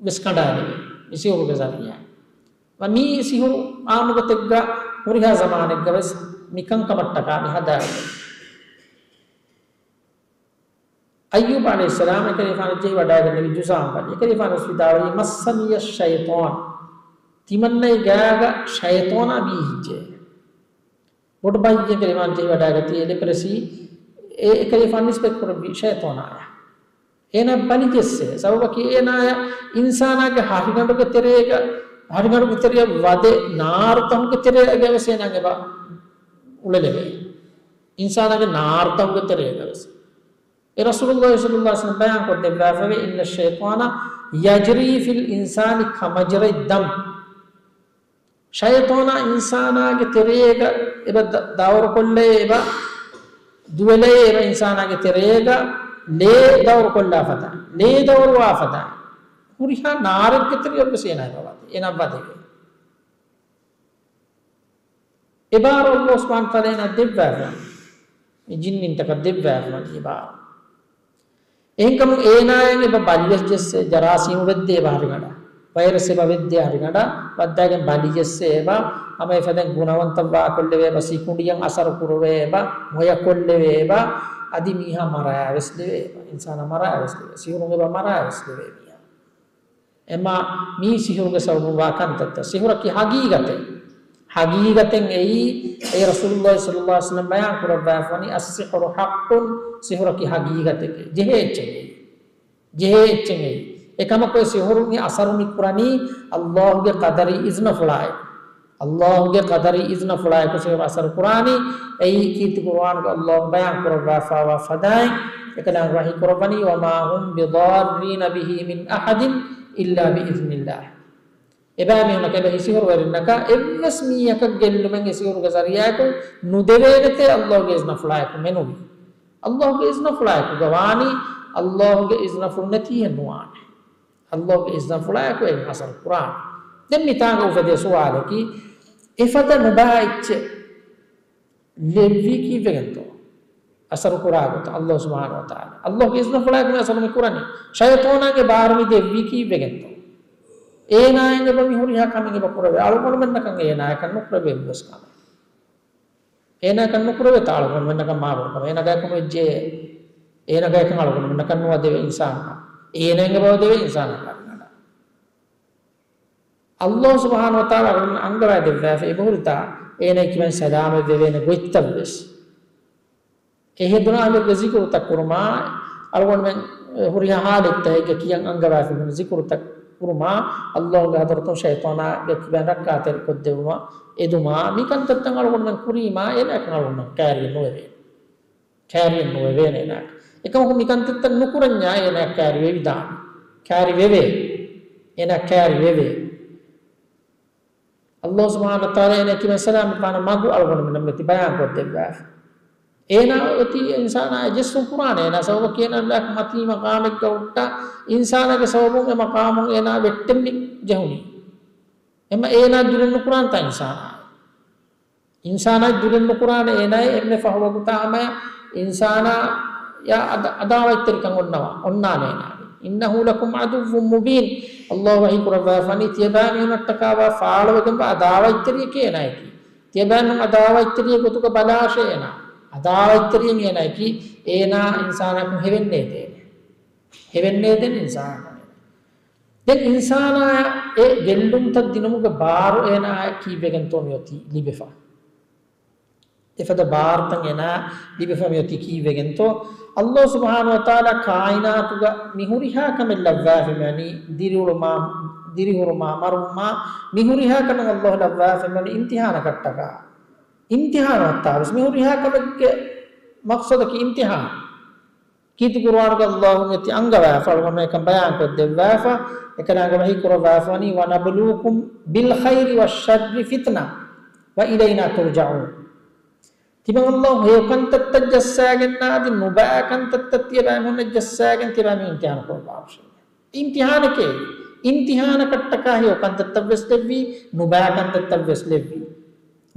ވެސް ކަނޑާލެވޭ މި ސިހުރުގެ ޒަރީޢާ. ވަ މީ ސިހުރު އާއްމު ގޮތެއްގަ ހުރިހާ ޒަމާނެއްގަ ވެސް މިކަންކަމަށްޓަކާ މި ހަދާގަތީ. އައްޔޫބް ޢަލައިހިއްސަލާމް އެކަލޭގެފާނަށް ޖެހިވަޑައިގެންނެވި ޖުޒާމް ބަލި. އެކަލޭގެފާނު ވިދާޅުވީ، "މައްސަނިއްޔައް ޝައިޠާން." ތިމަންނަގެ ގާގަ ޝައިޠާނާ ބީހިއްޖެ. ބޮޑުބައްޔެއް އެކަލޭގެފާނު ޖެހިވަޑައިގަތީ އެ ލެޕްރެސީ، އެ އެކަލޭގެފާނު ނިސްބަތް ކުރެއްވީ ޝައިޠާނާޔަށް. އޭނާ ބަލި ޖެއްސޭ. ސަބަބަކީ އޭނާޔަށް އިންސާނާގެ ހަށިގަނޑުގެ ތެރޭގަ، ހަށިގަނޑުގެ ތެރެއަށް ވަދެ ނާރުތަކުގެ ތެރޭގަ ވެސް އޭނާ އެބަ އުޅެލެވޭ. އިންސާނާގެ ނާރުތަކުގެ ތެރޭގަ ވެސް. އެ ރަސޫލުﷲ ޞައްލަﷲ ޢަލައިހި ވަސައްލަމަ ބަޔާން ކޮށްދެއްވާފައިވޭ، "إن الشيطان يجري في الإنسان كمجرى الدم." ޝައިޠާނާ އިންސާނާގެ ތެރޭގަ އެބަ ދަ-، ދައުރުކޮށްލައޭ، އެބަ ދުވެލައޭ، އެބަ އިންސާނާގެ ތެރޭގަ ލޭ ދައުރުކޮށްލާ ފަދަ، ލޭ ދައުރުވާ ފަދަ، ހުރިހާ ނާރެއްގެ ތެރެއަށް ވެސް އޭނާ އެބަ ވަދެ، އޭނާ ވަދެވޭ. އެބާރު ﷲ ސުބްޙާނަހޫ ވަތަޢާލާ އޭނާ ދެއްވާފަ، މި ޖިންނިންތަކަށް ދެއްވާފަ އެބާރު. އެހެންކަމުން އޭނާއަށް އެބަ ބަލިވެސް ޖެއްސޭ، ޖަރާސީމު ވެއްދޭ އެބަ ހަށިގަނޑަށް. ވައިރަސް އެބަ ވެއްދޭ ހަށިގަނޑަށް، ވައްދާގެން ބަލި ޖެއްސޭ އެބަ، ހަމަ އެފަދައިން ގުނަވަންތައް ވާކޮށްލެވޭ އެބަ، ސިކުނޑިއަށް އަސަރު ކުރެވޭ އެބަ، މޮޔަކޮށްލެވޭ އެބަ، އަދި މީހާ މަރާވެސް ލެވޭ އެބަ، އިންސާނާ މަރާވެސް ލެވޭ، ސިހުރުން އެބަ މަރާވެސް ލެވޭ މީހާ. އެމާ މީ ސިހުރުގެ ސަބަބުން ވާ ކަންތައްތައް. ސިހުރަކީ ހަގީގަތެއް. ހަގީގަތެއް އެއީ، އެ ރަސޫލުﷲ ޞައްލަﷲ ޢަލައިހި ވަސައްލަމް ބަޔާން ކުރައްވާފަވަނީ، "السحر حق"، ސިހުރަކީ ހަގީގަތެކޭ. ޖެހޭ އެއްޗެއް އެއީ. ޖެހޭ އެއްޗެއް އެއީ. އެކަމަކު އެ ސިހުރުން އަސަރު މި ކުރަނީ ﷲގެ ޤަދަރީ އިޒްނަފުޅާއެކު. ﷲގެ ޤަދަރީ އިޒްނަފުޅާއެކު ސިހުރު އަސަރު ކުރާނީ. އެއީ ކީރިތި ޤުރުއާނުގަ ﷲ ބަޔާން ކުރައްވާފަވާ ފަދައިން، އެކަލާނގެ ވަޙީ ކުރައްވަނީ، "وما هم بضارين به من أحد إلا بإذن الله." އެބައިމީހުންނަކަށް، އެބައި ސިހުރުވެރިންނަކަށް އެއްވެސް މީހަކަށް ގެއްލުމެއް އެ ސިހުރުގެ ޒަރީޢާއަކުން ނުދެވޭނެތޭ ﷲގެ އިޒްނަފުޅާއެކު މެނުވީ. ﷲގެ އިޒްނަފުޅާއެކުގަ ވާނީ، ﷲގެ އިޒްނަފުޅު ނެތީހެއް ނުވާނެ. ﷲގެ އިޒްނަފުޅާއެކު އެ އަސަރު ކުރާނެ. ދެން މިތާނގަ އުފެދޭ ސުވާލަކީ، އެފަދަ ނުބާ އެއްޗެއް ލެއްވީ ކީއްވެގެންތޯ؟ އަސަރު ކުރާ ގޮތަށް ﷲ ސުބްޙާނަހޫ ވަތަޢާލާ. ﷲގެ އިޒްނަފުޅާއެކު މި އަސަރު މި ކުރަނީ. ޝައިޠާނާގެ ބާރު މި ދެއްވީ ކީއްވެގެންތޯ؟ އޭނާއަށް އެބަ މި ހުރިހާ ކަމެއް އެބަ ކުރެވޭ. އަޅުގަނޑުމެންނަކަށް އޭނާއަކަށް ނުކުރެވޭ އެއްވެސް ކަމެއް. އޭނާއަކަށް ނުކުރެވޭތާ އަޅުގަނޑުމެންނަކަށް މާބޮޑު ކަމެއް. އޭނާގެ ކަމެއް ވެއްޖެ. އޭނާގެ ކަން އަޅުގަނޑުމެންނަކަށް ނުވަދެވޭ އިންސާނަކަށް. އޭނާއަށް އެބަ ވަދެވޭ އިންސާނަކަށް. ﷲ ސުބްޙާނަހޫ ވަތަޢާލާ އަޅުގަނޑުމެން އަންގަވައިދެއްވާފަ އެބަހުރިތާ އޭނާ ކިބައިން ސަލާމަތްވެވޭނެ ގޮތްތައްވެސް. އެ ހެދުނާ އަހުލުގެ ޒިކުރުތައް ކުރުމާ، އަޅުގަނޑުމެން ހުރިހާ ހާލަތްތަކެއްގަ ކިޔަން އަންގަވާފަ ހުންނަ ޒިކުރުތައް ކުރުމާ، ﷲގެ ޙަޟްރަތުން ޝައިޠާނާގެ ކިބައިން ރައްކާތެރިކޮށްދެއްވުމަށް އެދުމާ، މި ކަންތައްތައް އަޅުގަނޑުމެން ކުރީމާ، އޭނާއަކަށް އަޅުގަނޑުމެން ކައިރިއެއް ނުވެވޭނެ. ކައިރިއެއް ނުވެވޭނެ އޭނާއަކަށް. އެކަމަކު މިކަންތައްތައް ނުކުރަންޏާ އޭނާ ކައިރިވެވިދާނެ. ކައިރިވެވޭ. އޭނާ ކައިރިވެވޭ. ﷲ ސުބްޙާނަހޫ ވަތަޢާލާ އޭނާ ކިބައިން ސަލާމަތްވާނެ މަގު އަޅުގަނޑުމެންނަށް މިއޮތީ ބަޔާންކޮށްދެއްވާފަ. އޭނާ އޮތީ އިންސާނާއަށް ޖެއްސުން ކުރާނެ. އޭނާ ސަބަބަކީ އޭނާ ލާކް މަތީ މަޤާމެއްގަ ހުއްޓާ އިންސާނާގެ ސަބަބުން އެ މަޤާމުން އޭނާ ވެއްޓެން މި ޖެހުނީ. އެމަ އޭނާ ދުލެއް ނުކުރާންތާ އިންސާނާ. އިންސާނާއަށް ދުލެއް ނުކުރާނެ އޭނާއަށް އެންމެ ފަހު ވަގުތާ ހަމަޔަށް އިންސާނާއާ އަދ-، އަދާވަތްތެރިކަން އޮންނަވާ، އޮންނާނެ އޭނާގެ. إنه لكم عدو مبين. ﷲ ވަޙީ ކުރައްވާފަނީ ތިޔަބައިމީހުންނަށްޓަކާ ވާ ފާޅުވެގެންވާ އަދާވަތްތެރިއެކޭ އޭނާއަކީ. ތިޔަބައިމީހުން އަދާވަތްތެރިއެއް ގޮތުގަ ބަލާށޭ އޭނާ. އަދާވަތްތެރިއެއް އޭނާއަކީ އޭނާ އިންސާނާއަކުން ހެވެންނޭދޭނެ. ހެވެންނޭދޭނެ އިންސާނާ. ދެން އިންސާނާއަށް އެ ގެއްލުންތައް ދިނުމުގެ ބާރު އޭނާއަށް ކީއްވެގެންތޯ މިއޮތީ ލިބިފަ؟ އެފަދަ ބާރުތައް އޭނާ ލިބިފަ މިއޮތީ ކީއްވެގެންތޯ؟ ﷲ ސުބްޙާނަހޫ ވަތަޢާލާ ކާއިނާތުގަ މި ހުރިހާ ކަމެއް ލައްވާފަ މިވަނީ ދިރިއުޅުމާ، ދިރިހުރުމާ، މަރުވުމާ، މި ހުރިހާ ކަމެއް ﷲ ލައްވާފަ މިވަނީ އިމްތިޙާނަކަށްޓަކާ. އިމްތިޙާނު އައްތާވެސް މި ހުރިހާ ކަމެއްގެ މަޤްޞަދަކީ އިމްތިޙާނު. ކީރިތި ޤުރުއާނުގަ ﷲ މިއޮތީ އަންގަވާފަ، އަޅުގަނޑުމެން އެކަން ބަޔާންކޮށްދެއްވާފަ، އެކަލާނގެ ވަޙީ ކުރައްވާފަވަނީ، "ونبلوكم بالخير والشر فتنة وإلينا ترجعون." ތިމަން ﷲ ހެޔޮ ކަންތައްތައް ޖައްސާގެންނާ އަދި ނުބައި ކަންތައްތައް ތިޔަބައިމީހުންނަށް ޖައްސާގެން ތިޔަބައިމީހުން އިމްތިޙާނު ކުރައްވާށޭ. އިމްތިޙާނެކޭ. އިމްތިޙާނަކަށްޓަކާ ހެޔޮ ކަންތައްތައްވެސް ލެއްވީ، ނުބައި ކަންތައްތައްވެސް ލެއްވީ.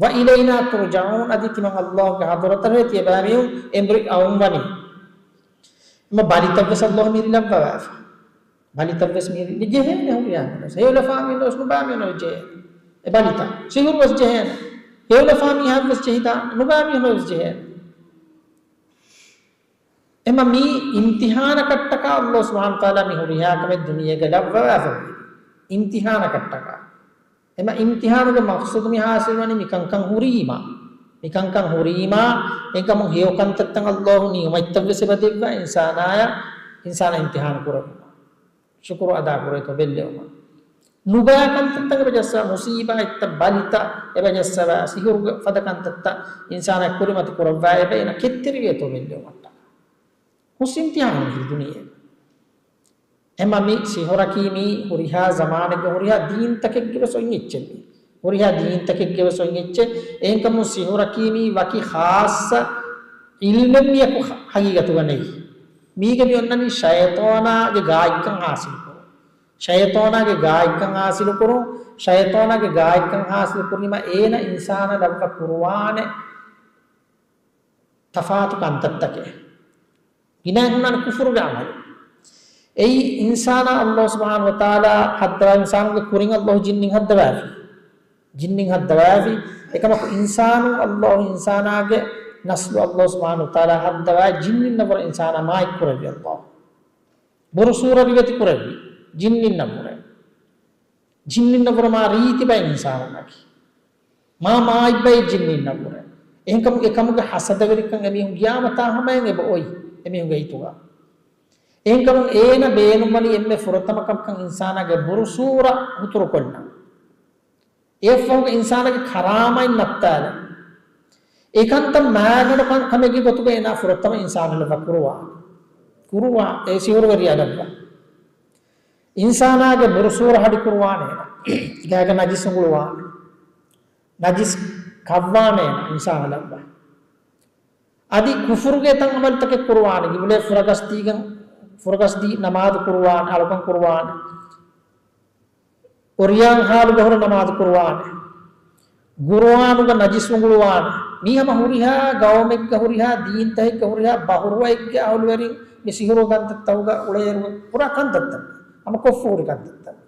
"وإلينا ترجعون" އަދި ތިމަން ﷲގެ ޙަޟްރަތަށޭ ތިޔަބައިމީހުން އެނބުރި އައުންވަނީ. އެމަ ބަލިތައްވެސް ﷲ މިހިރީ ލައްވަވާފަ. ބަލިތައްވެސް މިހިރީ ޖެހޭނެ ހުރިހާ މީހުންވެސް. ހެޔޮލަފާ މީހުންވެސް ނުބައި މީހުންވެސް ޖެހޭނެ. އެ ބަލިތައް. ސިހުރުވެސް ޖެހޭނެ. ހެޔޮލަފާ މީހާވެސް ޖެހިދާނެ. ނުބައި މީހުންވެސް ޖެހޭނެ. އެމަ މީ އިމްތިޙާނަކަށްޓަކާ ﷲ ސުބްޙާނަހޫ ވަތަޢާލާ މި ހުރިހާ ކަމެއް ދުނިޔޭގަ ލައްވަވާފަ ހުރި. އިމްތިޙާނަކަށްޓަކާ. އެމަ އިމްތިޙާނުގެ މަޤްޞަދު މި ޙާޞިލްވަނީ މިކަންކަން ހުރީމާ. މިކަންކަން ހުރީމާ، އެކަމުން ހެޔޮ ކަންތައްތައް ﷲ ނިޢުމަތްތައްވެސް އެބަ ދެއްވާ އިންސާނާޔަށް، އިންސާނާ އިމްތިޙާނު ކުރެވުމަށް. ޝުކުރު އަދާކުރޭތޯ ބެއްލެވުމަށް. ނުބައި ކަންތައްތައް އެބަ ޖައްސަވާ، މުޞީބާތްތައް ބަލިތައް އެބަ ޖައްސަވާ، ސިހުރުގެ ފަދަ ކަންތައްތައް އިންސާނާ ކުރިމަތި ކުރައްވާ އެބަ އޭނަ ކެތްތެރިވޭތޯ ބެއްލެވުމަށްޓަކާ. ހުސް އިމްތިޙާނު މި ދުނިޔޭގަ. އެމަ މި ސިހުރަކީ މީ ހުރިހާ ޒަމާނެއްގެ ހުރިހާ ދީންތަކެއްގެ ވެސް އޮތް އެއްޗެއް މީ. ހުރިހާ ދީންތަކެއްގެ ވެސް އޮތް އެއްޗެއް. އެހެންކަމުން ސިހުރަކީ މީ ވަކި ޚާއްޞަ ޢިލްމެއް މިޔަކު ހަ-، ހަގީގަތުގަ ނެތް. މީގަ މި އޮންނަނީ ޝައިޠާނާގެ ގާތްކަން ޙާޞިލް ކުރުން. ޝައިޠާނާގެ ގާތްކަން ހާސިލުކުރުން، ޝައިޠާނާގެ ގާތްކަން ހާސިލުކުރީމަ އޭނަ އިންސާނާ ލައްވަ ކުރުވާނެ ތަފާތު ކަންތައްތަކެއް. ގިނައިން ހުންނާނެ ކުފުރުގެ އަމަލު. އެއީ އިންސާނާ އައްލާހު ސުބްޙާނަހު ވަތަޢާލާ ހައްދަވާ އިންސާނުންގެ ކުރިން އައްލާހު ޖިންނިން ހައްދަވާފި. ޖިންނިން ހައްދަވާފި. އެކަމަކު އިންސާނުން އައްލާހު އިންސާނާގެ ނަސްލު އައްލާހު ސުބްޙާނަހު ވަތަޢާލާ ހައްދަވާ ޖިންނިންނަށްވުރެ އިންސާނާ މާތްކުރެއްވި އައްލާހު. ބުރުސޫރަ ރިވެތި ކުރެއްވި ޖިންނިންނަށްވުރެ. ޖިންނިންނަށްވުރެ މާ ރީތި ބައެއް އިންސާނުންނަކީ. މާ މާތް ބައެއް ޖިންނިންނަށްވުރެ. އެހެންކަމު، އެކަމުގެ ހަސަދަވެރިކަން އެމީހުން ގިޔާމަތާ ހަމަޔަށް އެބަ އޮތް އެމީހުންގެ ހިތުގަ. އެހެންކަމުން އޭނަ ބޭނުންވަނީ އެންމެ ފުރަތަމަ ކަމަކަށް އިންސާނާގެ ބުރުސޫރަ ހުތުރުކޮށްލަން. އެއަށްފަހުގަ އިންސާނާގެ ކަރާމާތް ނައްތާލަން. އެކަންތައް މާގަނޑު ކަން، ކަމެއްގެ ގޮތުގަ އޭނާ ފުރަތަމަ އިންސާނާ ލައްވަ ކުރުވާނެ. ކުރުވާ، އެ ސިހުރުވެރިޔާ ލައްވާ. އިންސާނާގެ ބުރުސޫރަ ހަޑި ކުރުވާނެ އޭނާ. ގާގަ ނަޖިސް އުނގުޅުވާނެ. ނަޖިސް ކައްވާނެ އޭނާ އިންސާނާ ލައްވާ. އަދި ކުފުރުގެ އެތައް އަމަލުތަކެއް ކުރުވާނެ. ގިބުލޭ ފުރަގަސްދީގެން، ފުރަގަސްދީ ނަމާދު ކުރުވާނެ، އަޅުކަން ކުރުވާނެ. އޮރިޔާން ހާލުގަ ހުރެ ނަމާދު ކުރުވާނެ. ގުރުއާނުގަ ނަޖިސް އުނގުޅުވާނެ. މީ ހަމަ ހުރިހާ ގައުމެއްގަ، ހުރިހާ ދީންތަކެއްގަ، ހުރިހާ ބަހުރުވައެއްގެ އަހުލުވެރިން މި ސިހުރު ކަންތައްތަކުގަ އުޅޭއިރު ކުރާ ކަންތައްތައް. ހަމަ ކޮށްފަ ހުރި ކަންތައްތައް.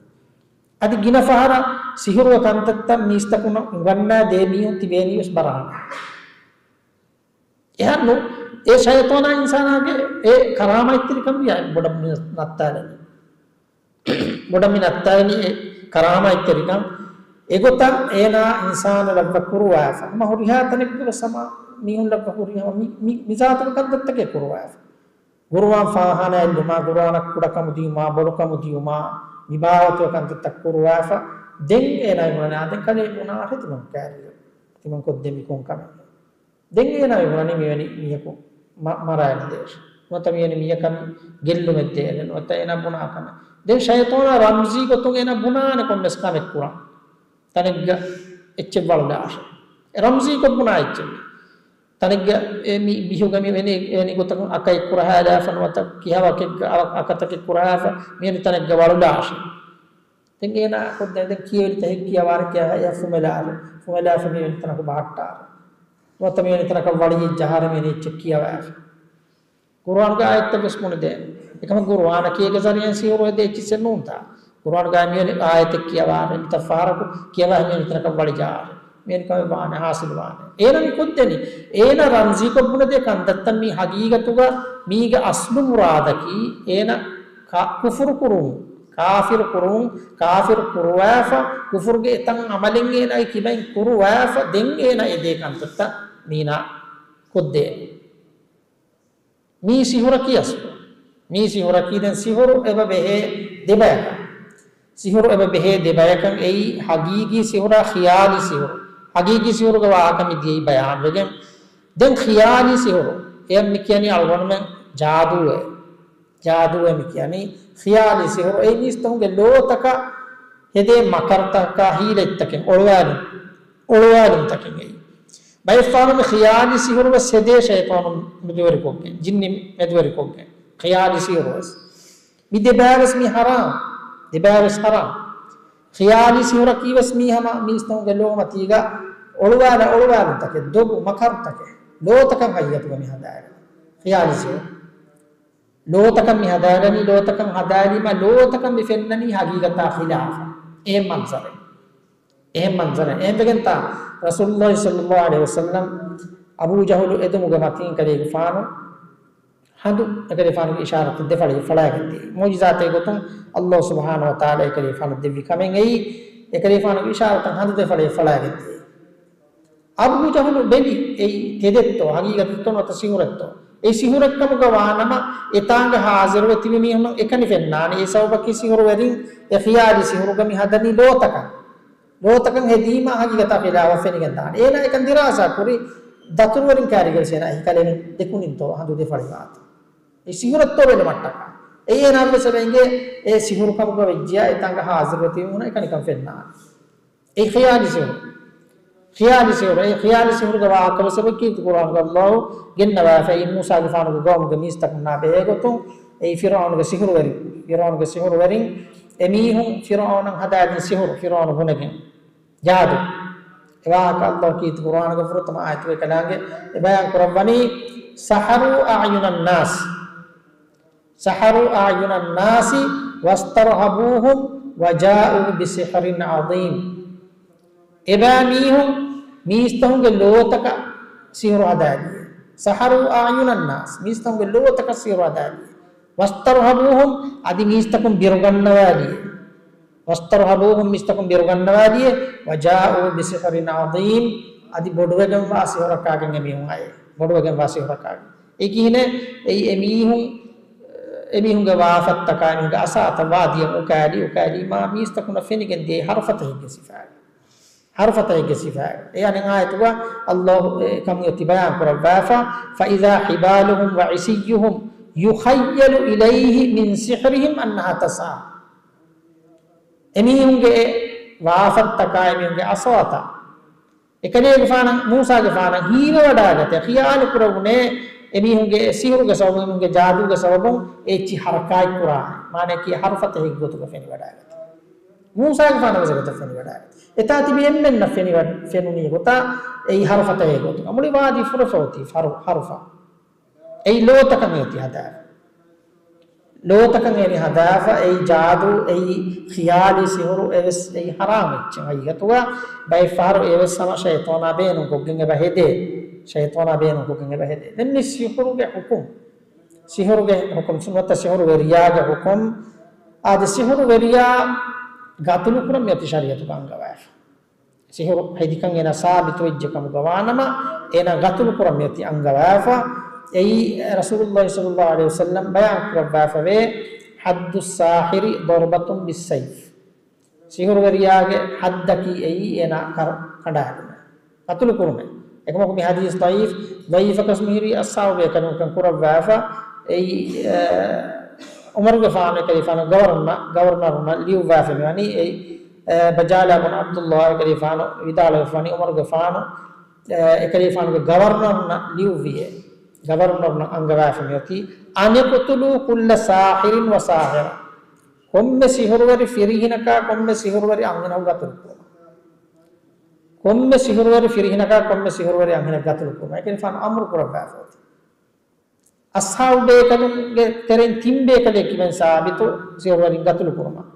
އަދި ގިނަ ފަހަރަށް ސިހުރުގެ ކަންތައްތައް މީސްތަކުންނަށް އުނގަންނާ ދޭ މީހުން ތިބޭނީވެސް ބަރާނެ. އެހެންނު، އެ ޝައިޠާނާ އިންސާނާގެ އެ ކަރާމާތްތެރިކަން ވިޔާ ބޮޑަށް މި ނައްތާލަނީ. ބޮޑަށް މި ނައްތާލަނީ އެ ކަރާމާތްތެރިކަން. އެގޮތަށް އޭނާ އިންސާނު ލައްވަ ކުރުވާފަ. ހަމަ ހުރިހާ ތަނެއްގަވެސް ހަމަ މީހުން ލައްވަ ހުރި ހަމަ މި، މި، މި ޒާތުގެ ކަންތައްތަކެއް ކުރުވާފަ. ގުރުއާން ފާހާނާ އެއްލުމާ، ގުރުއާނަށް ކުޑަކަމު ދިޔުމާ، ބޮޑުކަމު ދިޔުމާ، މި ބާވަތުގެ ކަންތައްތައް ކުރުވާފަ. ދެން އޭނާ ބުނަނީ، ދެން ކަލޭ ބުނާށޭ ތިމަން ކާރިއެއް. ތިމަން ކޮށްދޭ މި ކޮން ކަމެއް. ދެން އޭނާ މި ބުނަނީ މިވެނި މީހަކު މަ، މަރާލަދޭށޭ. ނުވަތަ މިވެނި މީހަކަށް ގެއްލުމެއް ދޭށޭ. ނުވަތަ އޭނާ ބުނާ ކަމެއް. ދެން ޝައިޠާނާ ރަމްޒީ ގޮތުން އޭނާ ބުނާނެ ކޮންމެސް ކަމެއް ކުރަން. ތަނެއްގަ އެއްޗެއް ވަޅުލާށޭ. ރަމްޒީ ކޮށް ބުނާ އެއްޗެއް. ތަނެއްގަ އެ މި ބިހުގަ މިވެނި، އެވެނި ގޮތަކުން އަކައެއް ކުރަހާލާފަ ނުވަތަ ކިހަވަކެއްގަ އަ، އަކަތަކެއް ކުރަހާފަ މިވެނި ތަނެއްގަ ވަޅުލާށޭ. ދެން އޭނާ ކޮށްދޭން ދެން ކިޔެވެނި ތަނެއް ކިޔަވާރެ، ކިޔަވާ އެއަށް ފުމެލާރެ. ފުމެލާފަ މިވެނި ތަނަކު ބަހައްޓާރެ. ނުވަތަ މިވެނި ތަނަކަށް ވަޅިއެއް ޖަހާރެ މިވެނި އެއްޗެއް ކިޔަވާފަ. ގުރުއާނުގެ އާޔަތްތައް ވެސް ބުނެދޭނެ. އެކަމަކު ގުރުއާނަކީ އޭގެ ޒަރީއާއިން ސިހުރު ހެދޭ އެއްޗިއްސެއް ނޫންތާ. ގުރުއާނުގައި މިވެނި އާޔަތެއް ކިޔަވާރެ، މިތައް ފަހަރަކު ކިޔަވާ މިވެނި ތަނަކަށް ވަޅި ޖަހާރެ. މިވެނި ކަމެއް ވާނެ، ހާސިލު ވާނެ. އޭނަ މި ކޮށްދެނީ. އޭނަ ރަމްޒީކޮށް ބުނެދޭ ކަންތައްތައް މީ ހަގީގަތުގަ މީގެ އަސްލު މުރާދަކީ އޭނަ ކާ، ކުފުރު ކުރުން، ކާފިރު ކުރުން، ކާފިރު ކުރުވާފަ، ކުފުރުގެ އެތައް އަމަލެއް އޭނާގެ ކިބައިން ކުރުވާފަ، ދެން އޭނަ އެދޭ ކަންތައްތައް މީނާ ކޮށްދޭ. މީ ސިހުރަކީ އަސްލު. މީ ސިހުރަކީ ދެން ސިހުރު އެބަ ބެހޭ ދެބަޔަކަށް. ސިހުރު އެބަ ބެހޭ ދެބަޔަކަށް އެއީ ހަގީގީ ސިހުރާ ޚިޔާލީ ސިހުރު. ހަގީގީ ސިހުރުގެ ވާހަކަ މި ދިޔައީ ބަޔާންވެގެން. ދެން ޚިޔާލީ ސިހުރު. އެޔަށް މި ކިޔަނީ އަޅުގަނޑުމެން ޖާދޫއޭ. ޖާދޫއޭ މި ކިޔަނީ ޚިޔާލީ ސިހުރު. އެއީ މީސްތަކުންގެ ލޯތަކަށް ހެދޭ މަކަރުތަކާ ހީލަތްތަކެއް އޮޅުވާލުން، އޮޅުވާލުންތަކެއް އެއީ. ބައެއްފަހަރު މި ޚިޔާލީ ސިހުރު ވެސް ހެދޭ ޝައިޠާނުން މެދުވެރިކޮށްގެން، ޖިންނިން މެދުވެރިކޮށްގެން. ޚިޔާލީ ސިހުރު ވެސް. މި ދެބައި ވެސް މީ ހަރާމް. ދެބައި ވެސް ހަރާމް. ޚިޔާލީ ސިހުރަކީ ވެސް މީ ހަމަ މީސްތަކުންގެ ލޯމަތީގަ އޮޅުވާލާ އޮޅުވާލުންތަކެއް، ދޮގު މަކަރުތަކެއް، ލޯތަކަށް ހަގީގަތުގަ މި ހަދާގަނީ. ޚިޔާލީ ސިހުރު. ލޯތަކަށް މި ހަދާގަނީ، ލޯތަކަށް ހަދާލީމަ، ލޯތަކަށް މި ފެންނަނީ ހަގީގަތާ ޚިލާފަށް. އެހެން މަންޒަރެއް. އެހެން މަންޒަރެއް. އެހެންވެގެންތާ ރަސޫލުﷲ ޞައްލަﷲ ޢަލައިހި ވަސައްލަމް އަބޫ ޖަހުލު އެދުމުގެ މަތީން ކަލޭގެފާނު ހަނދު އެކަލޭފާނުގެ އިޝާރަތުން ދެފަޅި ފަޅާގެންދިޔައީ. މުޢުޖިޒާތެއް ގޮތުން ﷲ ސުބްޙާނަހޫ ވަތަޢާލާ އެކަލޭފާނަށް ދެއްވި ކަމެއް އެއީ، އެކަލޭފާނުގެ އިޝާރަތުން ހަނދު ދެފަޅި ފަޅާގެންދިޔައީ. އަބޫ ޖަހުލު ބެލި އެއީ ތެދެއްތޯ، ހަގީގަތެއްތޯ ނުވަތަ ސިހުރެއްތޯ؟ އެއީ ސިހުރެއްކަމުގަ ވާނަމަ، އެތާނގަ ހާޒިރުވެ ތިބި މީހުންނަށް އެކަނި ފެންނާނެ. އެ ސަބަބަކީ ސިހުރުވެރިން އެ ޚިޔާލީ ސިހުރުގަ މި ހަދަނީ ލޯތަކަށް. ލޯތަކަށް ހެދީމަ ހަގީގަތާ ޚިލާފަށް ފެނިގެން ދާނެ. އޭނާ އެކަން ދިރާސާ ކުރި ދަތުރުވެރިން ކައިރިގަވެސް އޭނާ އެހިކަލޭމެން ދެކުނިންތޯ ހަނދު ދެފަޅި ވާތީ. އެ ސިހުރެއްތޯ ބެލުމަށްޓަކާ. އެއީ އޭނާ ވެސް އެބަ އެނގޭ އެ ސިހުރު ކަމުގަ ވެއްޖިޔާ އެތާނގަ ހާޒިރުވެ ތިބި މީހުންނަށް އެކަނިކަން ފެންނާނެ. އެ ޚިޔާލީ ސިހުރު. ޚިޔާލީ ސިހުރު. އެ ޚިޔާލީ ސިހުރުގެ ވާހަކަ ވެސް އެބަ ކީރިތި ޤުރްއާނުގަ ﷲ ގެންނަވާފައި މޫސާގެފާނުގެ ޤައުމުގެ މީސްތަކުންނާ ބެހޭގޮތުން އެއީ ފިރްޢައުނުގެ ސިހުރުވެރި، ފިރްޢައުނުގެ ސިހުރުވެރިން އެމީހުން ފިރުޢައުނަށް ހަދާދިން ސިހުރު، ފިރުޢައުނު ބުނެގެން. ޖާދޫ. އެ ވާހަކަ ﷲ ކީރިތި ޤުރުއާނުގެ ފުރަތަމަ އާޔަތުގައި ކަލާނގެ އެ ބަޔާން ކުރައްވަނީ، سحروا أعين الناس، سحروا أعين الناس واسترهبوهم وجاءوا بسحر عظيم. އެބައި މީހުން މީސްތަކުންގެ ލޯތަކަށް ސިހުރު ހަދާލިއޭ. سحروا أعين الناس، މީސްތަކުންގެ ލޯތަކަށް ސިހުރު ހަދާލިއޭ. واسترهبوهم، އަދި މީސްތަކުން ބިރުގަންނަވާލިއޭ. واسترهبوهم، މީސްތަކުން ބިރުގަންނަވާލިއޭ. وجاءوا بسحر عظيم، އަދި ބޮޑުވެގެންވާ ސިހުރަކާގެން އެމީހުން އައޭ. ބޮޑުވެގެންވާ ސިހުރަކާގެން. އެކިހިނެއް އެއީ އެމީހުން، އެމީހުންގެ ވާފަތްތަކާ، އެމީހުންގެ އަސާތައް ވާދިޔަށް އުކާލި، އުކާލީމާ މީސްތަކުންނަށް ފެނިގެން ދިޔައީ ހަރުފަތަކެއްގެ ސިފައިގަ. ހަރުފަތަކެއްގެ ސިފައިގަ. އެ އަނެއް އާޔަތުގަ ﷲ އެ ކަމު އޮތީ ބަޔާން ކުރައްވާފަ، فإذا حبالهم وعصيهم يخيل إليه من سحرهم أنها تسعى. އެމީހުންގެ ވާފަތްތަކާ، އެމީހުންގެ އަސާތައް އެކަލޭގެފާނަށް، މޫސާގެފާނަށް ހީވެވަޑާގަތޭ، ޚިޔާލު ކުރެވުނޭ އެމީހުންގެ ސިހުރުގެ ސަބަބުން، އެމީހުންގެ ޖާދޫގެ ސަބަބުން އެ އެއްޗިހި ހަރަކާތް ކުރާނެ. މާނައަކީ ހަރުފަތަކެއް ގޮތުގަ ފެނިވަޑާގަތޭ. މޫސާގެފާނަށް ވެސް އެގޮތަށް ފެނިވަޑާގަތޭ. އެތާ ތިބި އެންމެންނަށް ފެނިވަ-، ފެނުނީ ގޮތަށް އެއީ ހަރުފަތަކެއް ގޮތުގަ. މުޅި ވާދީ ފުރަފަ އޮތީ ހަރު-، ހަރުފަ. އެއީ ލޯތަކަށް އެ އޮތީ ހަދާފަ. ލޯތަކަށް އެ އޮތީ ހަދާފަ، އެއީ ޖާދޫ، އެއީ ޚިޔާލީ ސިހުރު، އެވެސް އެއީ ޙަރާމް އެއްޗެއް. ހަގީގަތުގަ ބައެއް ފަހަރު އެވެސް ހަމަ ޝައިޠާނާ ބޭނުންކޮށްގެން އެބަ ހެދޭ. ޝައިޠާނާ ބޭނުންކޮށްގެން އެބަ ހެދޭ. ދެން މި ސިހުރުގެ ޙުކުމް، ސިހުރުގެ ޙުކުމް، ނުވަތަ ސިހުރުވެރިޔާގެ ޙުކުމް، އާދެ، ސިހުރުވެރިޔާ ގަތުލު ކުރަން މިއޮތީ ޝަރީޢަތުގަ އަންގަވާފަ. ސިހުރު ހެދިކަން އޭނަ ސާބިތު ވެއްޖެ ކަމުގަ ވާނަމަ، އޭނަ ގަތުލު ކުރަން މިއޮތީ އަންގަވާފަ. އެއީ ރަސޫލުﷲ ޞައްލަﷲު ޢަލައިހި ވަސައްލަމް ބަޔާން ކުރައްވާފަވޭ، حد الساحر ضربة بالسيف. ސިހުރުވެރިޔާގެ ޙައްދަކީ އެއީ އޭނަ ކަރު ކަނޑާލުމޭ. ގަތުލު ކުރުމޭ. އެކަމަކު މި ޙަދީޘް ޟަޢީފް، ޟަޢީފަކަސް މިހިރީ އަޞްޙާބު ބޭކަލުން ކަން ކުރައްވާފަ. އެއީ، އެ، ޢުމަރުގެފާނު އެކަލޭގެފާނު ގަވަރުނަ-، ގަވަރުނަރުންނަށް ލިޔުއްވާފަ މިވަނީ. އެއީ، އެ، ބަޖާލާ ބުން ޢަބްދުﷲ އެކަލޭގެފާނު ވިދާޅުވެފަވަނީ ޢުމަރުގެފާނު، އެ، އެކަލޭގެފާނުގެ ގަވަރުނަރުންނަށް ލިޔުއްވިއޭ. ގަވަރުނަރުންނަށް އަންގަވާފަ މިއޮތީ، أن اقتلوا كل ساحر وساحرة. ކޮންމެ ސިހުރުވެރި ފިރިހިނަކާ ކޮންމެ ސިހުރުވެރި އަންހެނަކު ގަތުލު ކުރުމަށް. ކޮންމެ ސިހުރުވެރި ފިރިހިނަކާ ކޮންމެ ސިހުރުވެރި އަންހެނަކު ގަތުލު ކުރުމަށް. އެކަލޭގެފާނު އަމުރު ކުރައްވާފަ އޮތީ. އަޞްޙާބު ބޭކަލުންގެ ތެރެއިން ތިން ބޭކަލެއް ކިބެން ސާބިތު ސިހުރުވެރިން ގަތުލު ކުރުމަށް.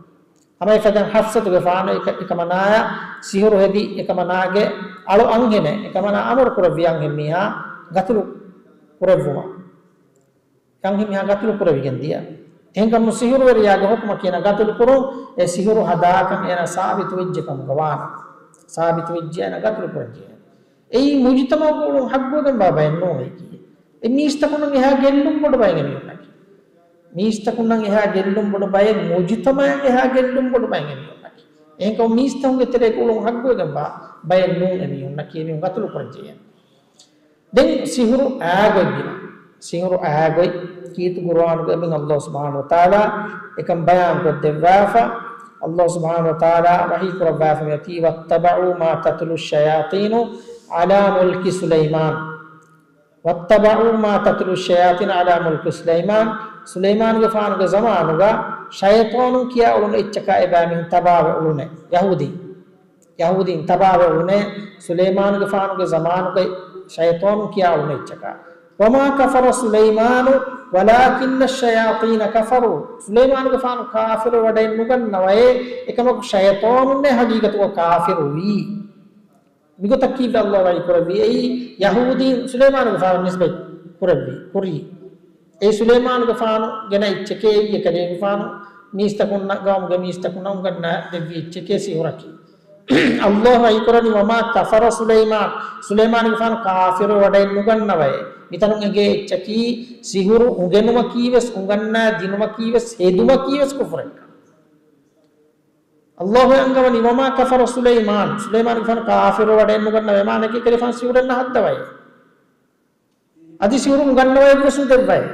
ހަމައެފަދައިން ޙަފްޞަތުގެފާނު އެކަ-، އެކަމަނާޔަށް ސިހުރު ހެދި އެކަމަނާގެ އަޅު އަންހެނެއް، އެކަމަނާ އަމުރު ކުރެއްވި އަންހެން މީހާ ގަތުލު ކުރެއްވުމަށް. އަންހެން މީހާ ގަތުލު ކުރެވިގެން ދިޔަ. އެހެންކަމުން ސިހުރުވެރިޔާގެ ޙުކުމަކީ އޭނަ ގަތުލު ކުރުން، އެ ސިހުރު ހަދާކަން އޭނަ ސާބިތު ވެއްޖެ ކަމުގަ ވާނަމަ. ސާބިތު ވެއްޖެ އޭނަ ގަތުލު ކުރަން ޖެހޭނެ. އެއީ މުޖުތަމަޢުގަ އުޅުން ޙައްޤުވެގެންވާ ބައެއް ނޫން އެކީ. އެ މީސްތަކުންނަށް އެހާ ގެއްލުން ބޮޑު ބައެއް އެމީހުންނަކީ. މީސްތަކުންނަށް އެހާ ގެއްލުން ބޮޑު ބައެއް، މުޖުތަމަޢަށް އެހާ ގެއްލުން ބޮޑު ބައެއް އެމީހުންނަކީ. އެހެންކަމުން މީސްތަކުންގެ ތެރޭގަ އުޅުން ޙައްޤުވެގެންވާ ބައެއް ނޫން އެމީހުންނަކީ. އެމީހުން ގަތުލު ކުރަން ޖެހޭނެ. ދެން ސިހުރު އާގޮތް ބިނާ. ސިހުރު އާގޮތް ކީރިތި ޤުރުއާނުގައި އެބަ ﷲ ސުބްޙާނަހޫ ވަތަޢާލާ އެކަން ބަޔާން ކޮށްދެއްވާފަ. ﷲ ސުބްޙާނަހޫ ވަތަޢާލާ ވަޙީ ކުރައްވާފަ މިއޮތީ، واتبعوا ما تتلو الشياطين على ملك سليمان. واتبعوا ما تتلو الشياطين على ملك سليمان. ސުލައިމާނުގެފާނުގެ ޒަމާނުގަ ޝައިޠާނުން ކިޔާ އުޅުނު އެއްޗަކާ އެބައިމީހުން ތަބާވެ އުޅުނޭ. ޔަހޫދީން. ޔަހޫދީން ތަބާވެ އުޅުނޭ، ސުލައިމާނުގެފާނުގެ ޒަމާނުގައި ޝައިޠާނުން ކިޔާ އުޅުނު އެއްޗަކާ. وما كفر سليمان ولكن الشياطين كفروا. ސުލައިމާނުގެފާނު ކާފިރު ވަޑައެއް ނުގަންނަވައޭ، އެކަމަކު ޝައިޠާނުންނޭ ޙަޤީޤަތުގަ ކާފިރުވީ. މިގޮތަށް ކީއްވެ ﷲ ވަޙީ ކުރެއްވީ؟ އެއީ ޔަހޫދީން ސުލައިމާނުގެފާނަށް ނިސްބަތް ކުރެއްވީ، ކުރީ. އެއީ ސުލައިމާނުގެފާނު ގެނައި އެއްޗެކޭ، އެކަލޭގެފާނު މީސްތަކުންނަށް، ގައުމުގެ މީސްތަކުންނަށް އުނގަންނަ ދެއްވި އެއްޗެކޭ ސިހުރަކީ. ﷲ ވަޙީ ކުރަނީ، وما كفر سليمان، ސުލައިމާނުގެފާނު ކާފިރު ވަޑައެއް ނުގަންނަވައޭ. މިތަނުން އެނގޭ އެއްޗަކީ ސިހުރު އުނގެނުމަކީވެސް، އުނގަންނާ ދިނުމަކީވެސް، ހެދުމަކީވެސް ކުފުރެއްކަން. ﷲ އަންގަވަނީ، وما كفر سليمان، ސުލައިމާނުގެފާނު ކާފިރު ވަޑައެއް ނުގަންނަވައޭ، މާނައަކީ އެކަލޭގެފާނު ސިހުރެއް ނަހައްދަވައޭ. އަދި ސިހުރު އުނގަންނަވައެއްވެސް ނުދެއްވައޭ.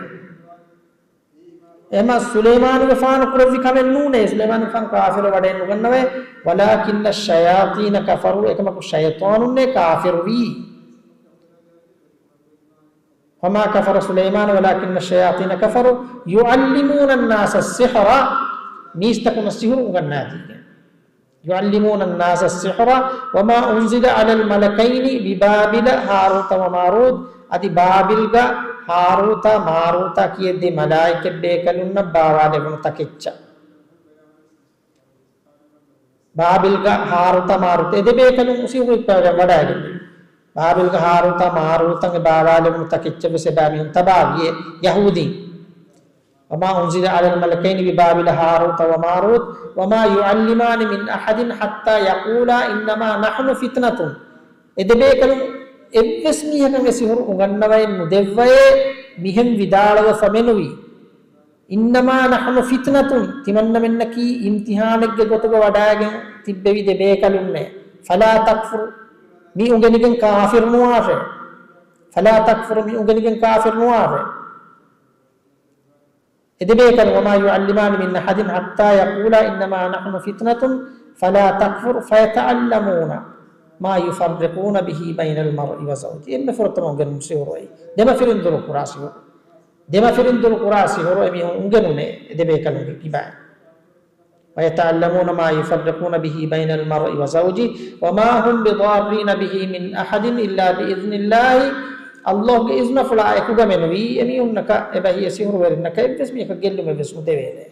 އެހެންމަ ސުލައިމާނުގެފާނު ކުރެއްވި ކަމެއް ނޫނޭ، ސުލައިމާނުގެފާނު ކާފިރު ވަޑައެއް ނުގަންނަވައޭ، ولكن الشياطين كفروا، އެކަމަކު ޝައިޠާނުންނޭ ކާފިރުވީ. وما كفر سليمان ولكن الشياطين كفروا يعلمون الناس السحر. މީސްތަކުންނަށް ސިހުރު އުނގަންނާދީގެން. يعلمون الناس السحر وما أنزل على الملكين ببابل هاروت وماروت. އަދި ބާބިލްގަ ހާރޫތާ މާރޫތާ ކިޔެއްދި މަލާއިކަ ބޭކަލުންނަށް ބާވާލެވުނު ތަކެއްޗަށް. ބާބިލްގަ ހާރޫތާ މާރޫތާ އެ ދެ ބޭކަލުން ސިހުރު ހިއްޕަވަޑައިގެން ވަޑައިގެން. ބާބިލްގަ ހާރޫތާ މާރޫތަށް އެ ބާވާލެވުނު ތަކެއްޗަށް ވެސް އެބައިމީހުން ތަބާވި އެ ޔަހޫދީން. وما أنزل على الملكين ببابل هاروت وماروت وما يعلمان من أحد حتى يقولا إنما نحن فتنة. އެ ދެ ބޭކަލުން އެއްވެސް މީހަކަށް އެ ސިހުރު އުނގަންނަވައެއް ނުދެއްވައޭ މިހެން ވިދާޅުވެފަ މެނުވީ. إنما نحن فتنة، ތިމަންނަމެންނަކީ އިމްތިހާނެއްގެ ގޮތުގަ ވަޑައިގެން ތިއްބެވި ދެ ބޭކަލުންނޭ. فلا تكفر، މި އުނގެނިގެން ކާފިރު ނުވާށޭ. فلا تكفر، މި އުނގެނިގެން ކާފިރު ނުވާށޭ. އެ ދެ ބޭކަލުން، وما يعلمان من أحد حتى يقولا إنما نحن فتنة فلا تكفر فيتعلمون ما يفرقون به بين المرء وزوجه. އެންމެ ފުރަތަމަ އުނގެނުނު ސިހުރު އެއީ. ދެމަފިރިން ދުރު ކުރާ ސިހުރު. ދެމަފިރިން ދުރު ކުރާ ސިހުރު އެމީހުން އުނގެނުނޭ އެ ދެ ބޭކަލުންގެ ކިބައިން. ويتعلمون ما يفرقون به بين المرء وزوجه وما هم بضارين به من أحد إلا بإذن الله. ﷲ ގެ އިޒްނަފުޅާ އެކުގަ މެނުވީ އެމީހުންނަކަށް އެބަހީ އެ ސިހުރުވެރިންނަކަށް އެއްވެސް މީހަކަށް ގެއްލުމެއް ވެސް ނުދެވޭނެ.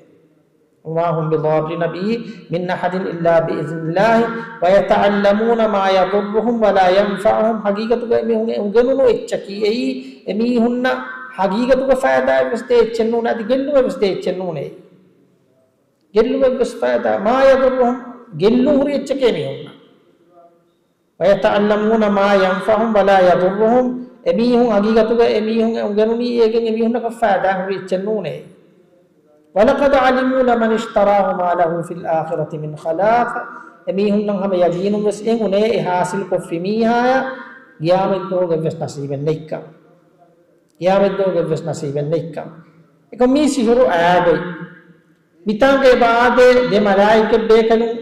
وما هم بضارين به من أحد إلا بإذن الله ويتعلمون ما يضرهم ولا ينفعهم. ޙަޤީޤަތުގަ އެމީހުން އެ އުނގެނުނު އެއްޗަކީ އެއީ އެމީހުންނަށް ޙަޤީޤަތުގަ ފައިދާއެއް ވެސް ދޭ އެއްޗެއް ނޫނޭ، އަދި ގެއްލުމެއް ވެސް ދޭ އެއްޗެއް ނޫނޭ. ގެއްލުމެއް ވެސް ފައިދާ، ما يضرهم، ގެއްލުން ހުރި އެއްޗެކޭ މީހުންނަށް. ويتعلمون ما ينفعهم ولا يضرهم، އެމީހުން ޙަޤީޤަތުގަ އެމީހުން އެ އުނގެނުނީ އޭގެން އެމީހުންނަކަށް ފައިދާ ހުރި އެއްޗެއް ނޫނޭ. ولقد علموا لمن اشتراه ما له في الآخرة من خلاق، އެމީހުންނަށް ހަމަ ޔަގީނުން ވެސް އެނގުނޭ އެ ޙާޞިލް ކޮށްފި މީހާޔަށް ޤިޔާމަތްދުވަހުގަ އެއްވެސް ނަސީބެއް ނެތްކަން. ޤިޔާމަތްދުވަހުގެ އެއްވެސް ނަސީބެއް ނެތްކަން. އެކަމް މީ ސިހުރު އައިގޮތް. މިތާނގަ އެބަ އާދޭ ދެ މަލާއިކަތް ބޭކަލުން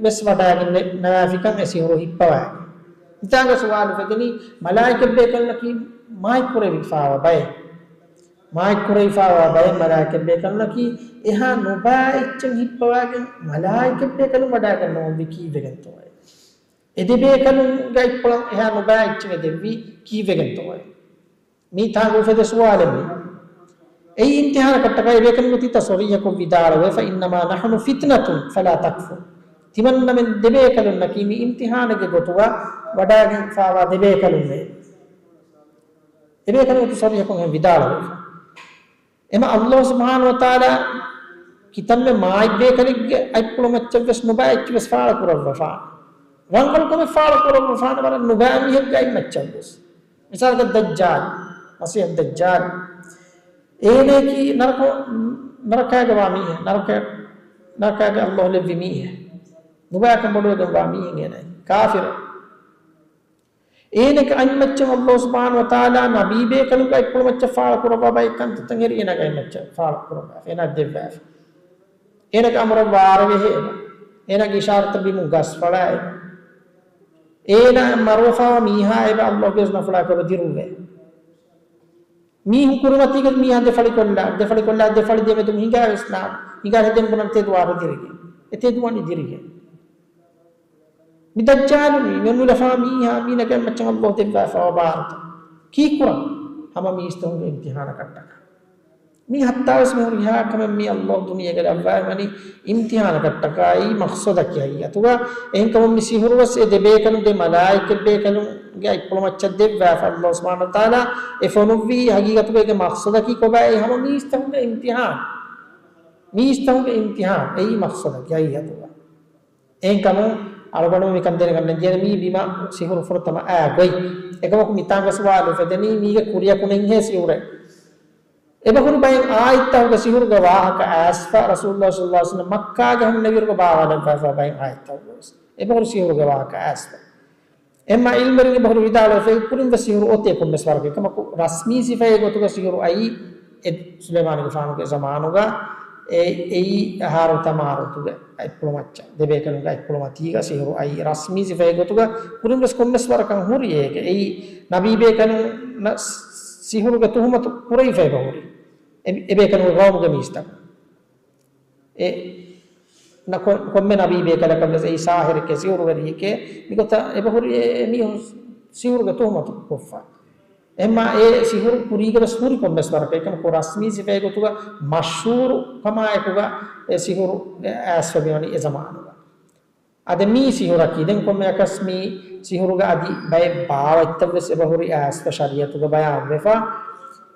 ވެސް ވަޑައިގެން ނަވާފިކަން އެ ސިހުރު ހިއްޕަވައިގެން. މިތާނގަ ސުވާލު ފެދެނީ، މަލާއިކަތް ބޭކަލުންނަކީ މާތްކުރެވިފާވާ ބައެއް. މާތްކުރެވިފާވާ ބައެއް މަލާއިކަތް ބޭކަލުންނަކީ އެހާ ނުބައި އެއްޗެއް ހިއްޕަވައިގެން މަލާއިކަތް ބޭކަލުން ވަޑައިގަންނަވަންވީ ކީއްވެގެންތޯއޭ؟ އެ ދެ ބޭކަލުންގެ އަތްޕުޅަށް އެހާ ނުބައި އެއްޗެއް އެދެއްވީ ކީއްވެގެންތޯއޭ؟ މީ ތާނގަ އުފެދޭ ސުވާލެއް މީ. އެއީ އިމްތިޙާނަކަށްޓަކާ އެބޭކަލުންގެ ތިތައް ޞަރީޙަކޮށް ވިދާޅުވޭ، فإنما نحن فتنة فلا تكفر. ތިމަންނަމެން ދެބޭކަލުންނަކީ މި އިމްތިޙާނެއްގެ ގޮތުގަ ވަޑައިގެންފާވާ ދެބޭކަލުންނޭ. އެބޭކަލުންގެ ތި ޞަރީޙަކޮށް އެހެން ވިދާޅުވެފަ. އެމަ ﷲ ސުބްޙާނަހޫ ވަތަޢާލާ ކިތަންމެ މާތް ބޭކަލެއްގެ އަތްޕުޅު މައްޗަށް ވެސް ނުބައި އެއްޗެއް ވެސް ފާޅު ކުރައްވަފާނެ. ރަނގަޅު ކަމެއް ފާޅު ކުރައްވަފާނެ ވަރަށް ނުބައި މީހެއްގެ އަތް މައްޗަށް ވެސް. މިސާލަކަށް ދައްޖާލް، މަސީޙު ދައްޖާލް. އޭނައަކީ ނަރަކަ، ނަރަކައިގަ ވާ މީހެއް، ނަރަކަ، ނަރަކައިގަ ﷲ ލެއްވި މީހެއް. ނުބައިކަން ބޮޑުވެގެން ވާ މީހެއް އޭނައަކީ. ކާފިރެއް. އޭނަގެ އަތްމައްޗަށް ﷲ ސުބްޙާނަހޫ ވަތަޢާލާ ނަބީ ބޭކަލުންގެ އަތްޕުޅުމައްޗަށް ފާޅު ކުރައްވާ ބައެއް ކަންތައްތައް އެރި އޭނަގެ އަތްމައްޗަށް ފާޅު ކުރައްވާފަ، އޭނާ ދެއްވާފަ. އޭނަގެ އަމުރަށް ވާރޭވެ ހޭ އެބަ. އޭނާގެ އިޝާރަތަށް ބިމުން ގަސްފަޅާ އެބަ. އޭނާ މަރުވެފާވާ މީހާ އެބަ ﷲ ގެ އިޒްނަފުޅާ އެބަ ދިރުއްވޭ. މީހުން ކުރިމަތީގަ މީހާ ދެފަޅިކޮށްލާ، ދެފަޅިކޮށްލާ، ދެފަޅި ދެމެދު ހިނގާ ވެސް ނާން. ހިނގާ ހެދެން ބުނަން ތެދު ވާރު ދިރިގެން. އެ ތެދު ވަނީ ދިރިގެން. މި ދައްޖާލު މީ، މި ނުލަފާ މީހާ، މީނަގެ މައްޗަށް ﷲ ދެއްވާފަވާ ބާރުތައް. ކީއްކުރަން؟ ހަމަ މީސްތަކުންގެ އިމްތިޙާނަކަށްޓަކާ. މީ ހައްތާވެސް މިހުރި ހާ ކަމެއް މީ ﷲ ދުނިޔޭގަ ލައްވާވަނީ އިމްތިޙާނަކަށްޓަކާއި މަޤްޞަދަކީ ހަގީގަތުގަ. އެހެންކަމުން މި ސިހުރުވެސް އެ ދެބޭކަލުން، ދެ މަލާއިކަތް ބޭކަލުންގެ އަތްޕުޅުމައްޗަށް ދެއްވާފަ ﷲ ސުބްޙާނަހޫ ވަތަޢާލާ އެ ފޮނުއްވީ ހަގީގަތުގަ އޭގެ މަޤްޞަދަކީ ކޮބާ؟ އެއީ ހަމަ މީސްތަކުންގެ އިމްތިޙާން. މީސްތަކުންގެ އިމްތިޙާން. އެއީ މަޤްޞަދަކީ ހަގީގަތުގަ. އެހެންކަމުން އަޅުގަނޑު މިކަން ދެނެގަންނަން ޖެހޭނެ މީ ބިމަށް ސިހުރު ފުރަތަމަ އައި ގޮތް. އެކަމަކު މިތާނގަ ސުވާލު އުފެދެނީ މީގެ ކުރިއަކު ނެތްހޭ ސިހުރެއް. އެބަހުރި ބައެއް އާއްތަކުގެ ސިހުރުގެ ވާހަކަ އައިސްފަ، ރަސޫލުﷲ ޞައްލަﷲ ޢަލައިހި ވަސައްލަމަ މައްކާގެ ހުންނެވިއިރުގެ ބާވާލައްވާފަ ބައެއް އާއްތަކުގަ ވެސް އެބަހުރި ސިހުރުގެ ވާހަކަ އައިސްފަ. އެމަ ޢިލްމުވެރިން އެބަހުރި ވިދާޅުވެފައި ކުރިން ވެސް ސިހުރު އޮތޭ ކޮންމެސް ވަރަކަށް. އެކަމަކު ރަސްމީ ސިފައެއް ގޮތުގަ ސިހުރު އައީ އެ ސުލައިމާނުގެފާނުގެ ޒަމާނުގަ އެ، އެއީ ހާރޫތާ މާރޫތުގެ އަތްޕުޅުމައްޗަށް، ދެބޭކަލުންގެ އަތްޕުޅުމަތީގަ ސިހުރު އައީ ރަސްމީ ސިފައެއް ގޮތުގަ. ކުރިން ވެސް ކޮންމެސް ވަރަކަށް ހުރި އޭގެ. އެއީ ނަބީ ބޭކަލުންނަށް ސިހުރުގެ ތުހުމަތު ކުރެވިފަ އެބަ ހުރި. އެ، އެބޭކަލުންގެ ޤައުމުގެ މީސްތަކުން. އެ، ނަ-، ކޮ-، ކޮންމެ ނަބީ ބޭކަލަކަށް ވެސް އެއީ ސާހިރެކޭ، ސިހުރުވެރިއެކޭ، މިގޮތަށް އެބަހުރި އެ، އެ މީހުން ސިހުރުގެ ތުހުމަތު ކޮށްފަ. އެހެންމާ އެ ސިހުރު ކުރީގެ ވެސް ހުރި ކޮންމެސް ވަރަކަށް އެކަމަކު ރަސްމީ ސިފައެއް ގޮތުގަ މަޝްހޫރު ކަމާއެކުގަ އެ ސިހުރު އައިސްފަ މިވަނީ އެ ޒަމާނުގަ. އަދި މީ ސިހުރަކީ ދެން ކޮންމެއަކަސް މީ ސިހުރުގެ އަދި ބައެއް ބާވަތްތައް ވެސް އެބަހުރި އައިސްފަ ޝަރީއަތުގަ ބަޔާންވެފަ.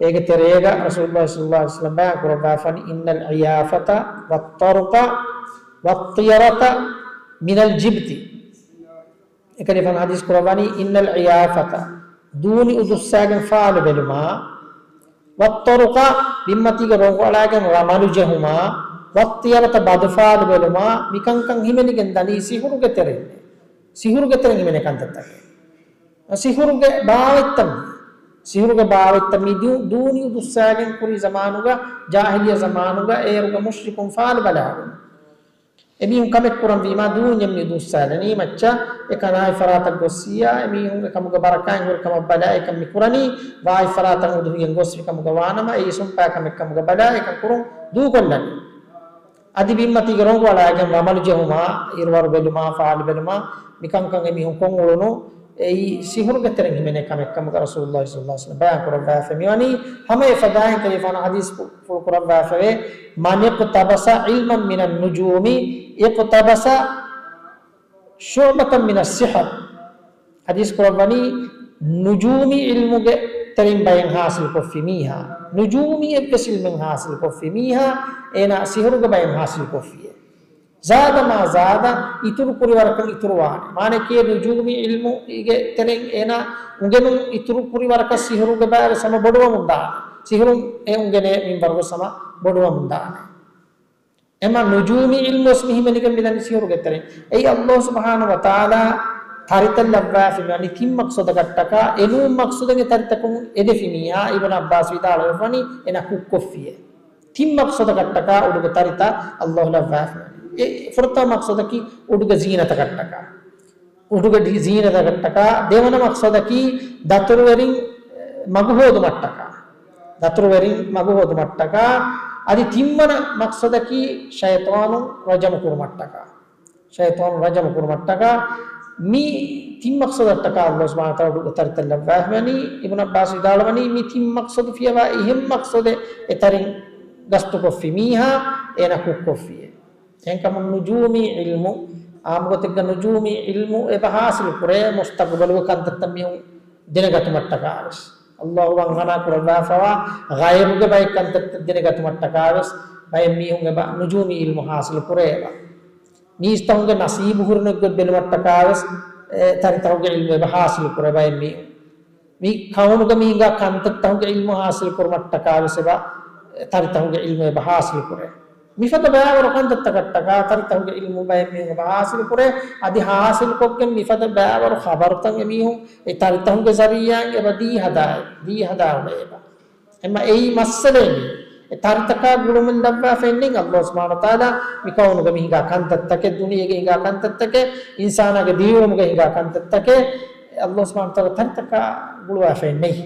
އޭގެ ތެރޭގަ ރަސޫލުﷲ ޞައްލަﷲ ޢަލައިހި ވަސައްލަމް ބަޔާން ކުރައްވާފަނީ، إن العيافة والطرق والطيرة من الجبت. އެކަލޭގެފާނު ޙަދީޘް ކުރައްވަނީ، إن العيافة، ދޫނި އުދުއްސާގެން ފާލު ބެލުމާ، والطرق، ބިންމަތީގެ ރޮނގު އަޅާގެން ރަމަލު ޖެހުމާ، والطيرة، ބަދުފާލު ބެލުމާ، މިކަންކަން ހިމެނިގެން ދަނީ ސިހުރުގެ ތެރެއިން. ސިހުރުގެ ތެރެއިން ހިމެނޭ ކަންތައްތަކެއް. ސިހުރުގެ ބާވަތްތައް މީ. ސިހުރުގެ ބާވަތްތައް މީ ދޫ-، ދޫނި އުދުއްސާގެން ކުރި ޒަމާނުގަ، ޖާހިލިއްޔަ ޒަމާނުގަ އޭރުގެ މުޝްރިކުން ފާލު ބަލާގެން. އެމީހުން ކަމެއް ކުރަންވީމާ ދޫންޏެއް މި އުދުއްސާލަނީ މައްޗަށް އެ ކަނާތް ފަރާތަށް ގޮއްސިއްޔާ، އެމީހުން އެކަމުގެ ބަރަކާތް ހުރި ކަމަށް ބަލާ އެކަން މި ކުރަނީ، ވާތް ފަރާތަށް އުދުހިޔަން ގޮސްފި ކަމުގަ ވާނަމަ، އެއީ ސުންޕާ ކަމެއް ކަމުގަ ބަލާ އެކަން ކުރުން ދޫކޮށްލަނީ. އަދި ބިންމަތީގެ ރޮނގު އަޅާގެން ވަމަލު ޖެހުމާ، އިރުވަރު ބެލުމާ، ފާލު ބެލުމާ، މިކަންކަން އެމީހުން ކޮށްއުޅުނު، އެއީ ސިހުރުގެ ތެރެއިން ހިމެނޭ ކަމެއް ކަމުގަ ރަސޫލުﷲ ޞައްލަﷲ ޢަލައިހި ވަސައްލަމް ބަޔާން ކުރައްވާފަ މިވަނީ. ހަމަ އެފަދައިން އެކަލޭގެފާނު ޙަދީޘް ފު-، ފުޅު ކުރައްވާފަވޭ، من اقتبس علما من النجوم اقتبس شعبة من السحر. ޙަދީޘް ކުރައްވަނީ، ނުޖޫމީ ޢިލްމުގެ ތެރެއިން ބައެއް ޙާޞިލު ކޮށްފި މީހާ، ނުޖޫމީ އެއްވެސް ޢިލްމެއް ޙާޞިލު ކޮށްފި މީހާ، އޭނާ ސިހުރުގެ ބައެއް ޙާޞިލު ކޮށްފިއޭ. زاد ما زاد، އިތުރު ކުރި ވަރަކަށް އިތުރުވާނެ. މާނައަކީ ނުޖޫމީ ޢިލްމުގެ ތެރެއިން އޭނާ އުނގެނުން އިތުރު ކުރި ވަރަކަށް ސިހުރުގެ ބައިވެސް ހަމަ ބޮޑުވަމުން ދާނެ. ސިހުރުން އެ އުނގެނޭ މިންވަރުވެސް ހަމަ ބޮޑުވަމުން ދާނެ. އެމަ ނުޖޫމީ ޢިލްމުވެސް މި ހިމެނިގެން މިދަނީ ސިހުރުގެ ތެރެއިން. އެއީ ﷲ ސުބްޙާނަހޫ ވަތަޢާލާ ތަރިތައް ލައްވާފަ މިވަނީ ތިން މަޤްޞަދަކަށްޓަކާ، އެނޫން މަޤްޞަދެއް އެ ތަރިތަކުން އެދެފި މީހާ. އިބްނު ޢައްބާސް ވިދާޅުވެފަވަނީ އޭނާ ކުށްކޮށްފިއޭ. ތިން މަޤްޞަދަކަށްޓަކާ އުޑުގެ ތަރިތައް ﷲ ލައްވާފަ މިވަނީ. އެ ފުރަތަމަ މަޤްޞަދަކީ އުޑުގެ ޒީނަތަކަށްޓަކާ. އުޑުގެ ޑި-، ޒީނަތަކަށްޓަކާ. ދެވަނަ މަޤްޞަދަކީ ދަތުރުވެރިން މަގު ހޯދުމަށްޓަކާ. ދަތުރުވެރިން މަގު ހޯދުމަށްޓަކާ. އަދި ތިންވަނަ މަޤްޞަދަކީ ޝައިޠާނުން ރަޖަމު ކުރުމަށްޓަކާ. ޝައިޠާނުން ރަޖަމު ކުރުމަށްޓަކާ. މި ތިން މަޤްޞަދަށްޓަކާ ﷲ ސުބްޙާނަހޫ ވަތަޢާލާ އުޑުގެ ތަރިތައް ލައްވާފަ މިވަނީ. އިބްނު ޢައްބާސް ވިދާޅުވަނީ މި ތިން މަޤްޞަދު ފިޔަވާ އެހެން މަޤްޞަދެއް އެ ތަރިން ގަސްތުކޮށްފި މީހާ އޭނާ ކުށްކޮށްފިއޭ. އެހެންކަމުން ނުޖޫމީ ޢިލްމު، އާއްމުގޮތެއްގަ ނުޖޫމީ ޢިލްމު އެބަ ޙާޞިލު ކުރޭ، މުސްތަޤުބަލުގެ ކަންތައްތައް މީހުން ދެނެގަތުމަށްޓަކާވެސް. ﷲ ވަންހަނާ ކުރައްވާފަވާ ޣައިބުގެ ބައެއް ކަންތައްތައް ދެނެގަތުމަށްޓަކާވެސް ބައެއް މީހުން އެބަ ނުޖޫމީ ޢިލްމު ޙާޞިލު ކުރޭބަ. މީސްތަކުންގެ ނަސީބު ހުރި ނުއްގޮތް ބެލުމަށްޓަކާވެސް، އެ، ތަރިތަކުގެ ޢިލްމު އެބަ ޙާޞިލު ކުރޭ ބައެއް މީހުން. މި ކައުނުގަ މި ހިނގާ ކަންތައްތަކުގެ ޢިލްމު ޙާޞިލު ކުރުމަށްޓަކާވެސް އެބަ ތަރިތަކުގެ ޢިލްމު އެބަ ޙާޞިލު ކުރޭ. މިފަދަ ބައިވަރު ކަންތައްތަކަށްޓަކާ ތަރިތަކުގެ ޢިލްމު ބައެއް މީހުން އެބަ ޙާޞިލު ކުރޭ. އަދި ޙާޞިލުކޮށްގެން މިފަދަ ބައިވަރު ޚަބަރުތައް އެމީހުން އެ ތަރިތަކުގެ ޒަރީޢާއިން އެބަ ދީ ހަދާ، ދީ ހަދާ އުޅޭ އެބަ. އެމަ އެއީ މައްސަލައެއް މީ. އެ ތަރިތަކާ ގުޅުމުން ލައްވާފައެއް ނެތް ﷲ ސުބްޙާނަހޫ ވަތަޢާލާ މި ކައުނުގަ މި ހިނގާ ކަންތައްތަކެއް، ދުނިޔޭގަ ހިނގާ ކަންތައްތަކެއް، އިންސާނާގެ ދިރިއުޅުމުގަ ހިނގާ ކަންތައްތަކެއް، ﷲ ސުބްޙާނަހޫ ވަތަޢާލާ ތަރިތަކާ ގުޅުވާފައެއް ނެތް.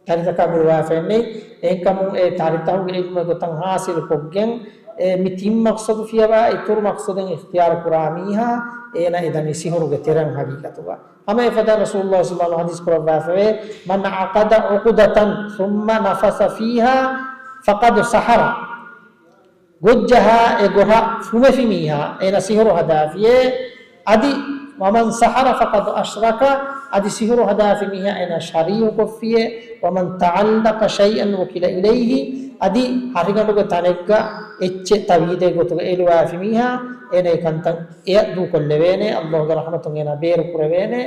ތަރިތަކާ ގުޅުވާފައެއް ނެތް. އެހެންކަމުން އެ ތަރިތަކުގެ ޢިލްމު އެގޮތަށް ޙާޞިލުކޮށްގެން، އެ މި ތިން މަޤްޞަދު ފިޔަވާ އިތުރު މަޤްޞަދެއް އިޚްތިޔާރު ކުރާ މީހާ، އޭނާ އެދަނީ ސިހުރުގެ ތެރެއިން ޙަޤީޤަތުގަ. ހަމަ އެފަދައިން ރަސޫލުﷲ ޞައްލަﷲ ޢަލައިހި ވަސައްލަމް ޙަދީޘް ކުރައްވާފަވޭ، من عقد عقدة ثم نفث فيها فقد سحر. ގޮށްޖަހާ އެ ގޮށަށް ފުމެފި މީހާ އޭނަ ސިހުރު ހަދާފިޔޭ. އަދި ومن سحر فقد أشرك، އަދި ސިހުރު ހަދާފި މީހާ އޭނަ ޝަރީކު ކޮށްފިޔޭ. ومن تعلق شيئا وكل إليه، އަދި ހަށިގަނޑުގެ ތަނެއްގަ އެއްޗެއް ތަވީދެއް ގޮތުގަ އެލުވާފި މީހާ އޭނަ އެ ކަންތައް އެޔަށް ދޫކޮށްލެވޭނެ، ﷲގެ ރަޙްމަތުން އޭނަ ބޭރު ކުރެވޭނެ.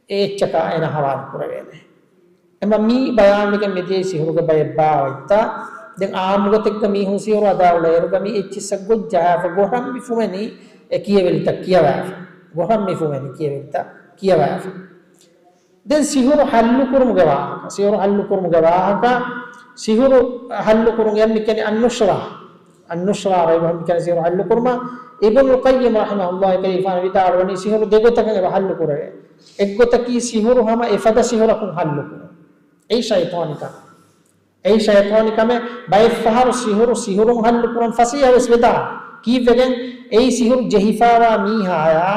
އެ އެއްޗަކާ އޭނަ ހަވާލު ކުރެވޭނެ. އެމަ މީ ބަޔާންވެގެން މިދިޔައީ ސިހުރުގެ ބައެއް ބާވަތްތައް. ދެން އާއްމުގޮތެއްގަ މީހުން ސިހުރު ހަދާ އުޅޭއިރުގަ މި އެއްޗިއްސަށް ގޮށް ޖަހާފަ ގޮށަށް މި ފުމެނީ އެ ކިޔެވެރިތައް ކިޔަވާފަ. ގޮށަށް މި ފުމެނީ ކިޔެވެރިތައް ކިޔަވާފަ. ދެން ސިހުރު ޙައްލު ކުރުމުގެ ވާހަކަ. ސިހުރު ޙައްލު ކުރުމުގެ ވާހަކަ. ސިހުރު ޙައްލު ކުރުން އެ މި ކިޔަނީ އައްނުޝްރާ. އައްނުޝްރާ ރައިބަހު މި ކިޔަނީ ސިހުރު ޙައްލު ކުރުމަށް. އިބްނުލް ޤައްޔިމް ރަޙިމަހުﷲ ކަލޭގެފާނު ވިދާޅުވަނީ ސިހުރު ދެގޮތަކަށް އެބަ ޙައްލު ކުރެވޭ. އެއްގޮތަކީ ސިހުރު ހަމަ އެފަދަ ސިހުރަކުން ޙައްލު ކުރުން. އެއީ ޝައިޠާނީ ކަމެއް. އެއީ ޝައިޠާނީ ކަމެއް. ބައެއްފަހަރު ސިހުރު، ސިހުރުން ޙައްލު ކުރަން ފަސޭހަ ވެސް ވެދާނެ. ކީއްވެގެން އެއީ ސިހުރު ޖެހިފާވާ މީހާޔާ،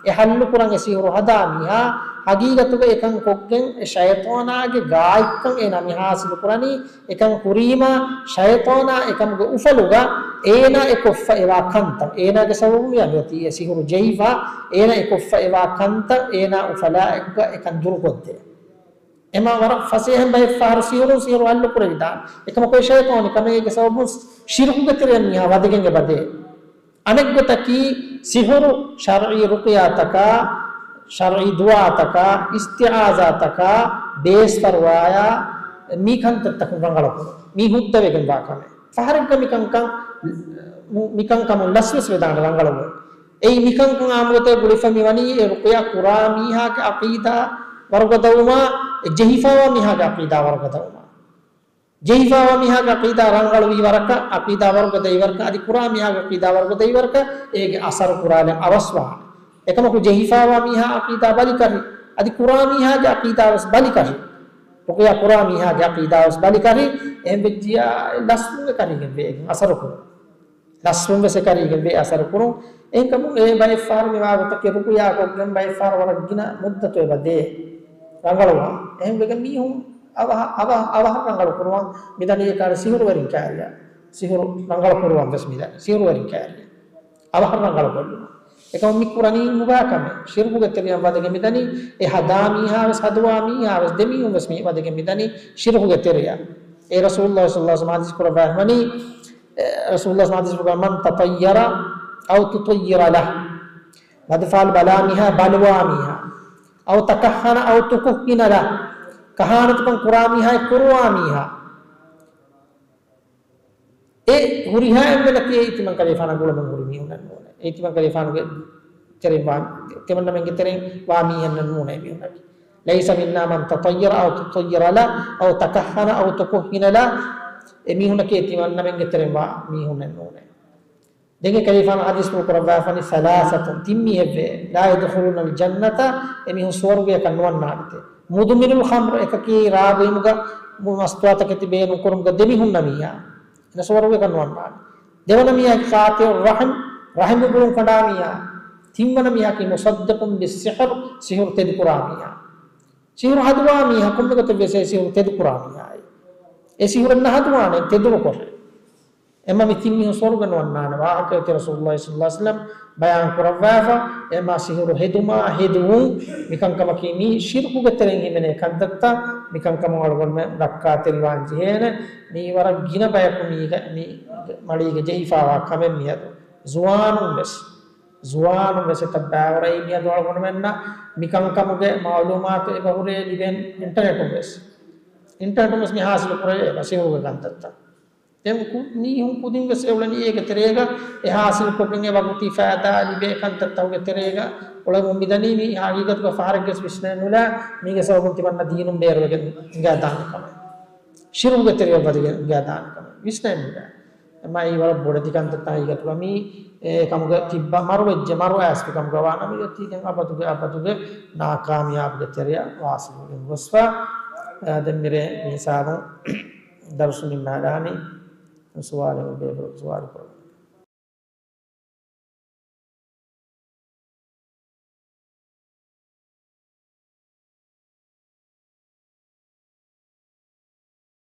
އެ ހައްލުކުރަން އެ ސިހުރު ހަދާ މީހާ، ހަގީގަތުގަ އެކަން ކޮށްގެން އެ ޝައިޠާނާގެ ގާތްކަން އޭނާ މި ހާސިލު ކުރަނީ، އެކަން ކުރީމާ ޝައިޠާނާ އެކަމުގެ އުފަލުގަ އޭނާ އެ ކޮށްފަ އެވާ ކަންތައް، އޭނާގެ ސަބަބުން މި އަނިވަތީ އެ ސިހުރު ޖެހިފާ، އޭނާ އެ ކޮށްފަ އެވާ ކަންތައް އޭނާ އުފަލާއެކުގަ އެކަން ދުރުކޮށްދޭ. އެމާ ވަރަށް ފަސޭހައިން ބައެއް ފަހަރު ސިހުރުން ސިހުރު ހައްލު ކުރެވިދާނެ. އެކަމަކު އެ ޝައިޠާނީ ކަމެއް އޭގެ ސަބަބުން ޝިރުކުގެ ތެރެއަށް މީހާ ވަދެގެން އެބަދޭ. އަނެއްގޮތަކީ ސިހުރު ޝަރްޢީ ރުޤްޔާތަކާ، ޝަރްޢީ ދުޢާތަކާ، އިސްތިޢާޒާތަކާ ބޭސްފަރުވާޔާ މި ކަންތައްތަކުން ރަނގަޅުކުރުން. މީ ހުއްދަވެގެންވާ ކަމެއް. ފަހަރެއްގަ މިކަންކަން، މިކަންކަމުން ލަސްވެސް ވެދާނެ ރަނގަޅުވުން. އެއީ މިކަންކަން އާއްމުގޮތަށް ގުޅިފަ މިވަނީ އެ ރުޤްޔާ ކުރާ މީހާގެ ޢަޤީދާ ވަރުގަދަވުމާ، އެ ޖެހިފާވާ މީހާގެ ޢަޤީދާ ވަރުގަދަވުމާ. ޖެހިފާވާ މީހާގެ ޢަޤީދާ ރަނގަޅުވީ ވަރަކަށް، ޢަޤީދާ ވަރުގަދަވި ވަރަކަށް، އަދި ކުރާ މީހާގެ ޢަޤީދާ ވަރުގަދަވި ވަރަކަށް، އޭގެ އަސަރު ކުރާލަން އަވަސްވާނެ. އެކަމަކު ޖެހިފާވާ މީހާ ޢަޤީދާ ބަލިކަށި، އަދި ކުރާ މީހާގެ ޢަޤީދާ ވެސް ބަލިކަށި، ރުޤްޔާ ކުރާ މީހާގެ ޢަޤީދާ ވެސް ބަލިކަށި، އެހެން ވެއްޖިއްޔާ ލަސްވުން އެކަރީގެން ވޭ އަސަރު ކުރުން. ލަސްވުން ވެސް އެކަރީގެން ވޭ އަސަރު ކުރުން. އެހެންކަމުން އެ ބައެއް ފަހަރު މިވާގޮތަކީ ރުޤްޔާ ކޮށްގެން ބައެއް ފަހަރު ވަރަށް ގިނަ މުއްދަތު އެބަ ދޭ ރަނގަޅުވާން. އެހެން ވެގެން މީހުން އަވަހަށް، އަވަހަށް، އަވަހަށް ރަނގަޅު ކުރުވާން މިދަނީ އެކާރި ސިހުރުވެރިން ކާރިއަށް. ސިހުރު ރަނގަޅު ކުރުވަން ވެސް މިދަނީ ސިހުރުވެރިން ކާރިއަށް. އަވަހަށް ރަނގަޅު ކޮށްލުން. އެކަމަކު މި ކުރަނީ ނުބާ ކަމެއް. ޝިރުކުގެ ތެރެއަށް ވަދެގެން މިދަނީ، އެ ހަދާ މީހާ ވެސް ހަދުވާ މީހާ ވެސް ދެމީހުން ވެސް މި ވަދެގެން މިދަނީ ޝިރުކުގެ ތެރެއަށް. އެ ރަސޫލުﷲ ޞައްލަﷲ ޢަލައިހި ވަސައްލަމަ ޙަދީޘް ކުރައްވާފަނީ، އެ ރަސޫލުﷲ ޙަދީޘް ކުރައްވާ، "من تطير أو تطير له." ވަދެފާލު ބަލާ މީހާ، ބަލުވާ މީހާ. "أو تكهن أو تكهن له." ކަހާނަތުކަން ކުރާ މީހާ، ކުރުވާ މީހާ. އެ ހުރިހާ އެންމެނަކީ އެ ތިމަން ކަލޭފާނަށް ގުޅަމުން ހުރި މީހުންނެއް ނޫނޭ. އެ ތިމަން ކަލޭފާނުގެ ތެރެއިން ވާ، ތިމަންނަމެންގެ ތެރެއިން ވާ މީހެއް ނޫނޭ މީހުންނަކީ. "ليس منا من تطير أو تطير له أو تكهن أو تكهن له." އެ މީހުންނަކީ އެ ތިމަންނަމެންގެ ތެރެއިން ވާ މީހުންނެއް ނޫނޭ. ދެން އެ ކަލޭފާނު ޙަދީޘްފުޅު ކުރައްވާފަނީ، "ثلاثة" ތިން މީހެއްވޭ، "لا يدخلون الجنة" އެމީހުން ސުވަރުގެއަކަށް ނުވަންނާނެތެ. "مدمن الخمر" އެކަކީ ރާގު އިމުގަ މަސްތުވާތަކެތި ބޭނުން ކުރުމުގަ ދެމިހުންނަ މީހާ. އޭނަ ސުވަރުގެއަކަށް ނުވަންނާނެ. ދެވަނަ މީހާ قاطع الرحم، ރަޙިމު ގުޅުން ކަނޑާ މީހާ. ތިންވަނަ މީހާ ކީ مصدق بالسحر، ސިހުރު ތެދުކުރާ މީހާ. ސިހުރު ހަދުވާ މީހާ، ކޮންމެ ގޮތެއް ވެސް އެ ސިހުރު ތެދުކުރާ މީހާއޭ. އެ ސިހުރެއް ނަހަދުވާނެ، ތެދުނުކޮށެ. އެމަ މި ތިން މީހުން ސުވަރުގެ ނުވަންނާނެ ވާހަކަ އޮތީ ރަސޫލުﷲ ޞައްލަﷲ ޢަލައިހި ވަސައްލަމް ބަޔާން ކުރައްވާފަ. އެމަ ސިހުރު ހެދުމާ ހެދުވުން މިކަންކަމަކީ މީ ޝިރުކުގެ ތެރެއިން ހިމެނޭ ކަންތައްތައް. މިކަންކަމުން އަޅުގަނޑުމެން ރައްކާތެރިވާން ޖެހޭނެ. މީ ވަރަށް ގިނަ ބަޔަކު މީގަ، މި މަޅީގެ ޖެހިފާވާ ކަމެއް މިއަދު. ޒުވާނުން ވެސް، ޒުވާނުން ވެސް އެތައް ބައިވަރައި މިއަދު އަޅުގަނޑުމެންނަށް މިކަންކަމުގެ މަޢުލޫމާތު އެބަ ހުރޭ ލިބެން އިންޓަނެޓުން ވެސް. އިންޓަނެޓުން ވެސް މި ހާސިލު ކުރެވޭ ބަސީރުގެ ކަންތައްތައް. ދެން ކު-، މީހުން ކުދިން ވެސް އެ އުޅެނީ އޭގެ ތެރޭގަ އެ ހާސިލް ކޮށްގެން އެ ވަގުތީ ފައިދާ ލިބޭ ކަންތައްތަކުގެ ތެރޭގަ އުޅެމުން މިދަނީ މީ ހަގީގަތުގަ ފަހަރެއްގެސް ވިސްނައެއް ނުލާ މީގެ ސަބަބުން ތިމަންނަ ދީނުން ބޭރުވެގެން އިނގާދާނެ ކަމެއް. ޝިރުކުގެ ތެރެއަށް ވަދެގެން އިނގާދާނެ ކަމެއް ވިސްނައެއް ނުލާ. އެމާ އެއީ ވަރަށް ބޮޑެތި ކަންތައްތައް ހަގީގަތުގަ މީ އެ ކަމުގަ ތިއްބަ މަރުވެއްޖެ މަރު އައިސްފި ކަމުގަ ވާނަމަ އޮތީ ދެން އަބަދުގެ އަބަދުގެ ނާކާމިޔާބުގެ ތެރެއަށް ވާސިލުވެގެން ގޮސްފަ. އަ، ދެން މިރޭ މި ހިސާބުން ދަރުސު ނިންމާލާނީ. ސުވާލެއް އެބައޮތް ސުވާލު ކުރަން.